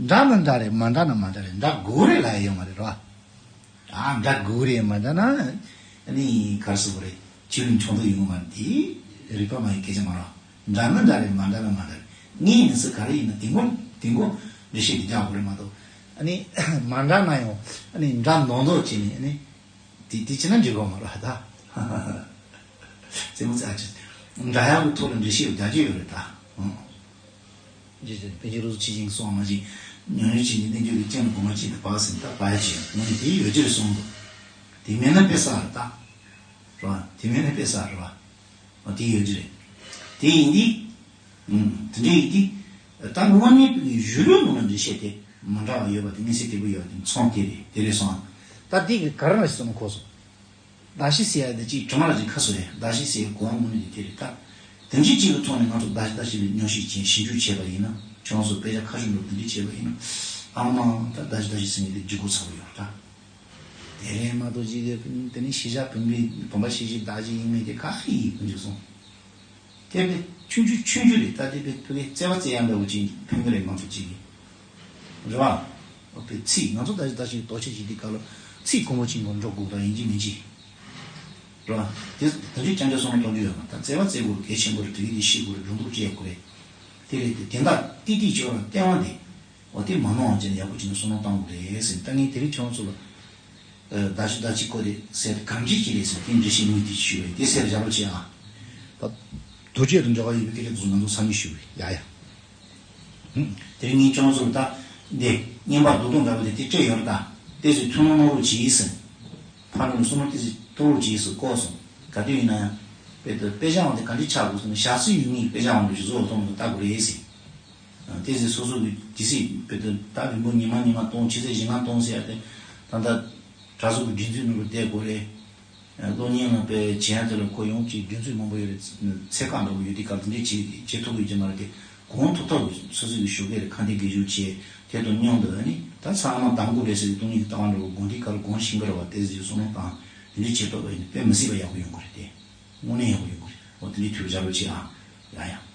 འདྲ་ན་འདྲ་རེད། མ་འདྲ་ན་མ་འདྲ་རེད། འདྲ་དགོས་རེད་ལབ་ཡ་ཡོད་མ་རེད་རོ། ཨ་འདྲ་དགོས་རེད། མ་འདྲ་ན་ཨ་ནི་ག་རེ་ཟེར་དགོས་རེད། ཆོས་ལུགས་ཆུང་དུ་ཡོང་གི་མ་རེད། དེ་རིག་པ་མ་ཡིན་སྐད་ཆ་མ་རེད། འདྲ་ན་འདྲ་རེད། མ་འདྲ་ན་མ་འདྲ་རེད། ངས་ཡིན་ན་ས་ག་རེ་ཡིན་ན་དེ་མགོ་དེ་མགོ་འགྲེལ་བཤད་དེ་རྒྱག་དགོས་རེད་མ་གཏོགས། ཨ་ནི་མ་འདྲ་ན་ཡང་ཨ་ནི་འདྲ་མདོག་མདོག་བྱས་ནས་ཨ་ནི། དེ་དེ་བྱས་ན་འགྲིག་གོ་མ་རེད་ད། རྩེད་མོ་རྩེ་ཨ་ཅེ། འདྲ་ཡག་གི་ཐོག་ལ་འགྲེལ་བཤད་རྒྱག་རྒྱུ་ཡོད་རེད་ད། ཨང་། རྗེ་བཙུན་པཎ་ཆེན་རབ་ཏུ་ཆེ་ཞིང་གསུངས་པ་ཞིག་ཉམས་མྱོང་ཅན་གྱི་རྣལ་འབྱོར་གྱི་སྤྱན་ལ་གོང་མ་ཅིག་ཏུ་བབས་ཟིན་ད་བ་ཡ་ཅིག་ཡང་ངས་དེ་ཡོད་ཀྱི་རེད་གསུངས་འདུག་དེ་མེད་ན་དཔེ་བསགས་རེད་ད། རེད་བ། དེ་མེད་ན་དཔེ་བསགས་རེད་བ། འོ་དེ་ཡོད་ཀྱི་རེད། དེ་ཡིན་དུས། ཨུམ། དེ་འདྲ་ཡིན་དུས། ད་དངོས་གནས་པའི་གཞུང་ལུགས་ནང་ལ་འགྲེལ་བཤད་དེ་མི་འདྲ་བ་ཡོད་པ་དེ་མངོན་གསལ་དོད་པོ་ཡོད་པ་དེ་མཚོན་དེ་རེད། དེ་རེད་སོང་། ད་དེ་གི་ག་རེ་ལ་ཞིག་སོང་ན་གོ་སོང་། གདགས་གཞི་ཟེར་ཡ་དེ་གཅིག་དྲི་མ་ལ་ཅིག་ཁ་གསོ་ཡ། གདགས་གཞི་ཟེར་ཡའི་གོ་བ་དངོས་གནས་ཀྱི་དེ་རེད་ད། དེ་འདྲའི་གཅིག་གི་ཐོག་ནས་ང་ཚོ་གདགས་གཞི་གདགས་གཞི་ལ་མཉམ་བཞག་བྱས་ཞིབ་འཇུག་བྱས་པ་ཡིན་ན་ཁྱོད་ཚོ་དཔེ་ཆ་ཁ་ཤས་འགྲོ་དེ་འདྲ་བྱས་པ་ཡིན་ན་ཨ་མ་ད་གདགས་གཞི་གདགས་གཞི་ཟེར་མཁན་དེ་ལྗིད་ཁོག་ཚ་པོ་ཡོད་རེད་ད། དེ་རེད་མ་གཏོགས་ཅིག་དེ་ནི་ཤེས་བྱ་བུམ་པའི་བུམ་པ་ཤེས་བྱའི་གདགས་གཞི་ཡིན་མིན་དེ་ག་ཧི་ཡིན་ཀུན་འཇུག་སོང་། དེ་དཔེ་ཆུང་ཆུང་ཆུང་ཆུང་རེད་ད། དེ་དཔེ་ཕ་གིའི་བརྩེ་བ་བརྩེ་ཡ་འདྲ་བོ་ཅིག་ཕན་གི་རེད་ང་ཚོ་ཅིག་གི། རེད་བ། དཔེ་ཚིག་ང་ཚོ་ད་ཅིག་ད་ཅིག་རྡོ་ཆས་ཅིག་འདི་ག་ལ་ཚིག་གོང་བུ་ཅིག་མགོ་འགྲོ་དགོས་ད་ཡིན་གཅིག་མིན་གཅིག་རེད་བ། དེ་ད་ཅིག་རྐྱང་རྐྱང་བསམ་བློ་གཏོང་རྒྱུ་ཡོད་མ་ད་བརྩེ་བ་བརྩེ་དགོས་རེད། གལ་ཆེན་པོ་རེད། དེ་གི་དེ་ཤེས་དགོས་རེད། སྒྲོ་འདོགས་བཅད་དགོས་རེད། དེ་རེད་དེ་དེ་འདྲ་ཏིག་ཏིག་ཅིག་ཡོད་ར་བསྟན་བ་འདི། འོ་དེ་མ་ནོར་བ་བྱས་ནས་ཡག་པོ་བྱས་ནས་བསམ་བློ་གཏོང་དགོས་རེད་ཟེར། ད་ངས་དེ་རིང་ཁྱོད་ཚོ་ལ། ཨ། གདགས་གཞི་གདགས་གཞི་སྐོར་དེ་ཟེར་གང་ཅི་ཅི་རེད་ཟེར་དེ་འགྲེལ་བཤད་དངོས་དེ་ཞུས་པ་ཡིན། དེ་ཟེར་བཞག་རོགས་བྱེད་ཨ། ད་རྡོ་རྗེ་དང་འབྲེལ་བ་ཡོད་པའི་སྐད་ཆ་དེ་ཚོ་ང་ཚོ་སང་ཉིན་ཞུས་པ་ཡིན། ཡ་ཡ། ཧུམ། དེ་རིང་ངས་ཁྱོད་ཚོ་ལ་ད་འདི་བསྙེན་པ་རྡོག་རྡོག་འདྲ་བོ་དེ་དེ་སྤྲད་ཡོད་རེད་ད། དེ་ཚོས་ཐུན་མོང་གནང་རོགས་གྱིས་ཟེར། ཕ་ནོར་སོ་མ་དེ་ཚོས་གཏོང་རོགས་གྱིས་ཟེར་བསྐོར་སོང་། ག་དུས་ཡིན་ན་ཡང་དཔེ་དེ་དཔེ་ཆ་འོང་དེ་ག་འདྲ་ཆགས་དགོས་ཟེར་ན་ཞག་སུ་ཡུལ་ངེས་དཔེ་ཆ་འོང་དེ་བཟོ་བ་གཏོང་དགོས་ལྟ་དགོས་རེད་ཟེར། དེ་ཚོས་སོ་སོ་གི་དུས་ཚིགས་དཔེ་དེ་ད་རིང་པོ་ཉི་མ་ཉི་མ་གཏོང་ཕྱི་ཚེས་བཞི་ལྔ་གཏོང་ཟེར་ཡ་དེ་ད་ལྟ་གྲྭ་ཚོགས་ཀྱི་སྒྲིག་འཛུགས་ནང་དུ་བསྡད་དགོས་རེད། གློག་བརྙན་ལ་དཔེ་བྱེད་ཡ་དེ་ལ་ཁོ་ཡོང་གི་རྒྱུ་མཚན་མང་པོ་ཡོད་རེད། ཚད་བཀག་འདྲ་པོ་ཡོད་དུས་སྐབས་དེ་འདྲའི་བྱེད་བྱེད་ཐུབ་ཀྱི་ཡོད་ཀྱི་མ་རེད་དེ། གང་ཐུབ་ཐུབ་སོ་སོའི་གི་ཞོགས་ཀས་རེད། ཁ་འདོན་དགེ་སྦྱོར་བྱེད། དེ་དང་མཉམ་དུ་ཨ་ནི་ད་ཚང་མ་དང་པོ་རེད་ཟེར་གྱི་སྟོང་ཉིད་ཀྱི་ལྟ་བ་འདྲ་པོ་དགོངས་འགྲེལ་ག་རེ་དགོངས་བཞིན་པ་རེད་བ། དེ་ཟེར་གྱི་བསམ་བློ་བཏང་དེ་འདྲའི་བྱེད་ཐུབ་པ་ཡིན་ན་དཔེ་མི་སྲིད་པ་ཡག་པོ་ཡོང་གི་རེད་དེ། དངོས་གནས་ཡག་པོ་ཡོང་གི་རེད། འོ་དེ་འདྲའི་ཐུགས་རྗེ་ཆེ་ཨ། ཡ་ཡ།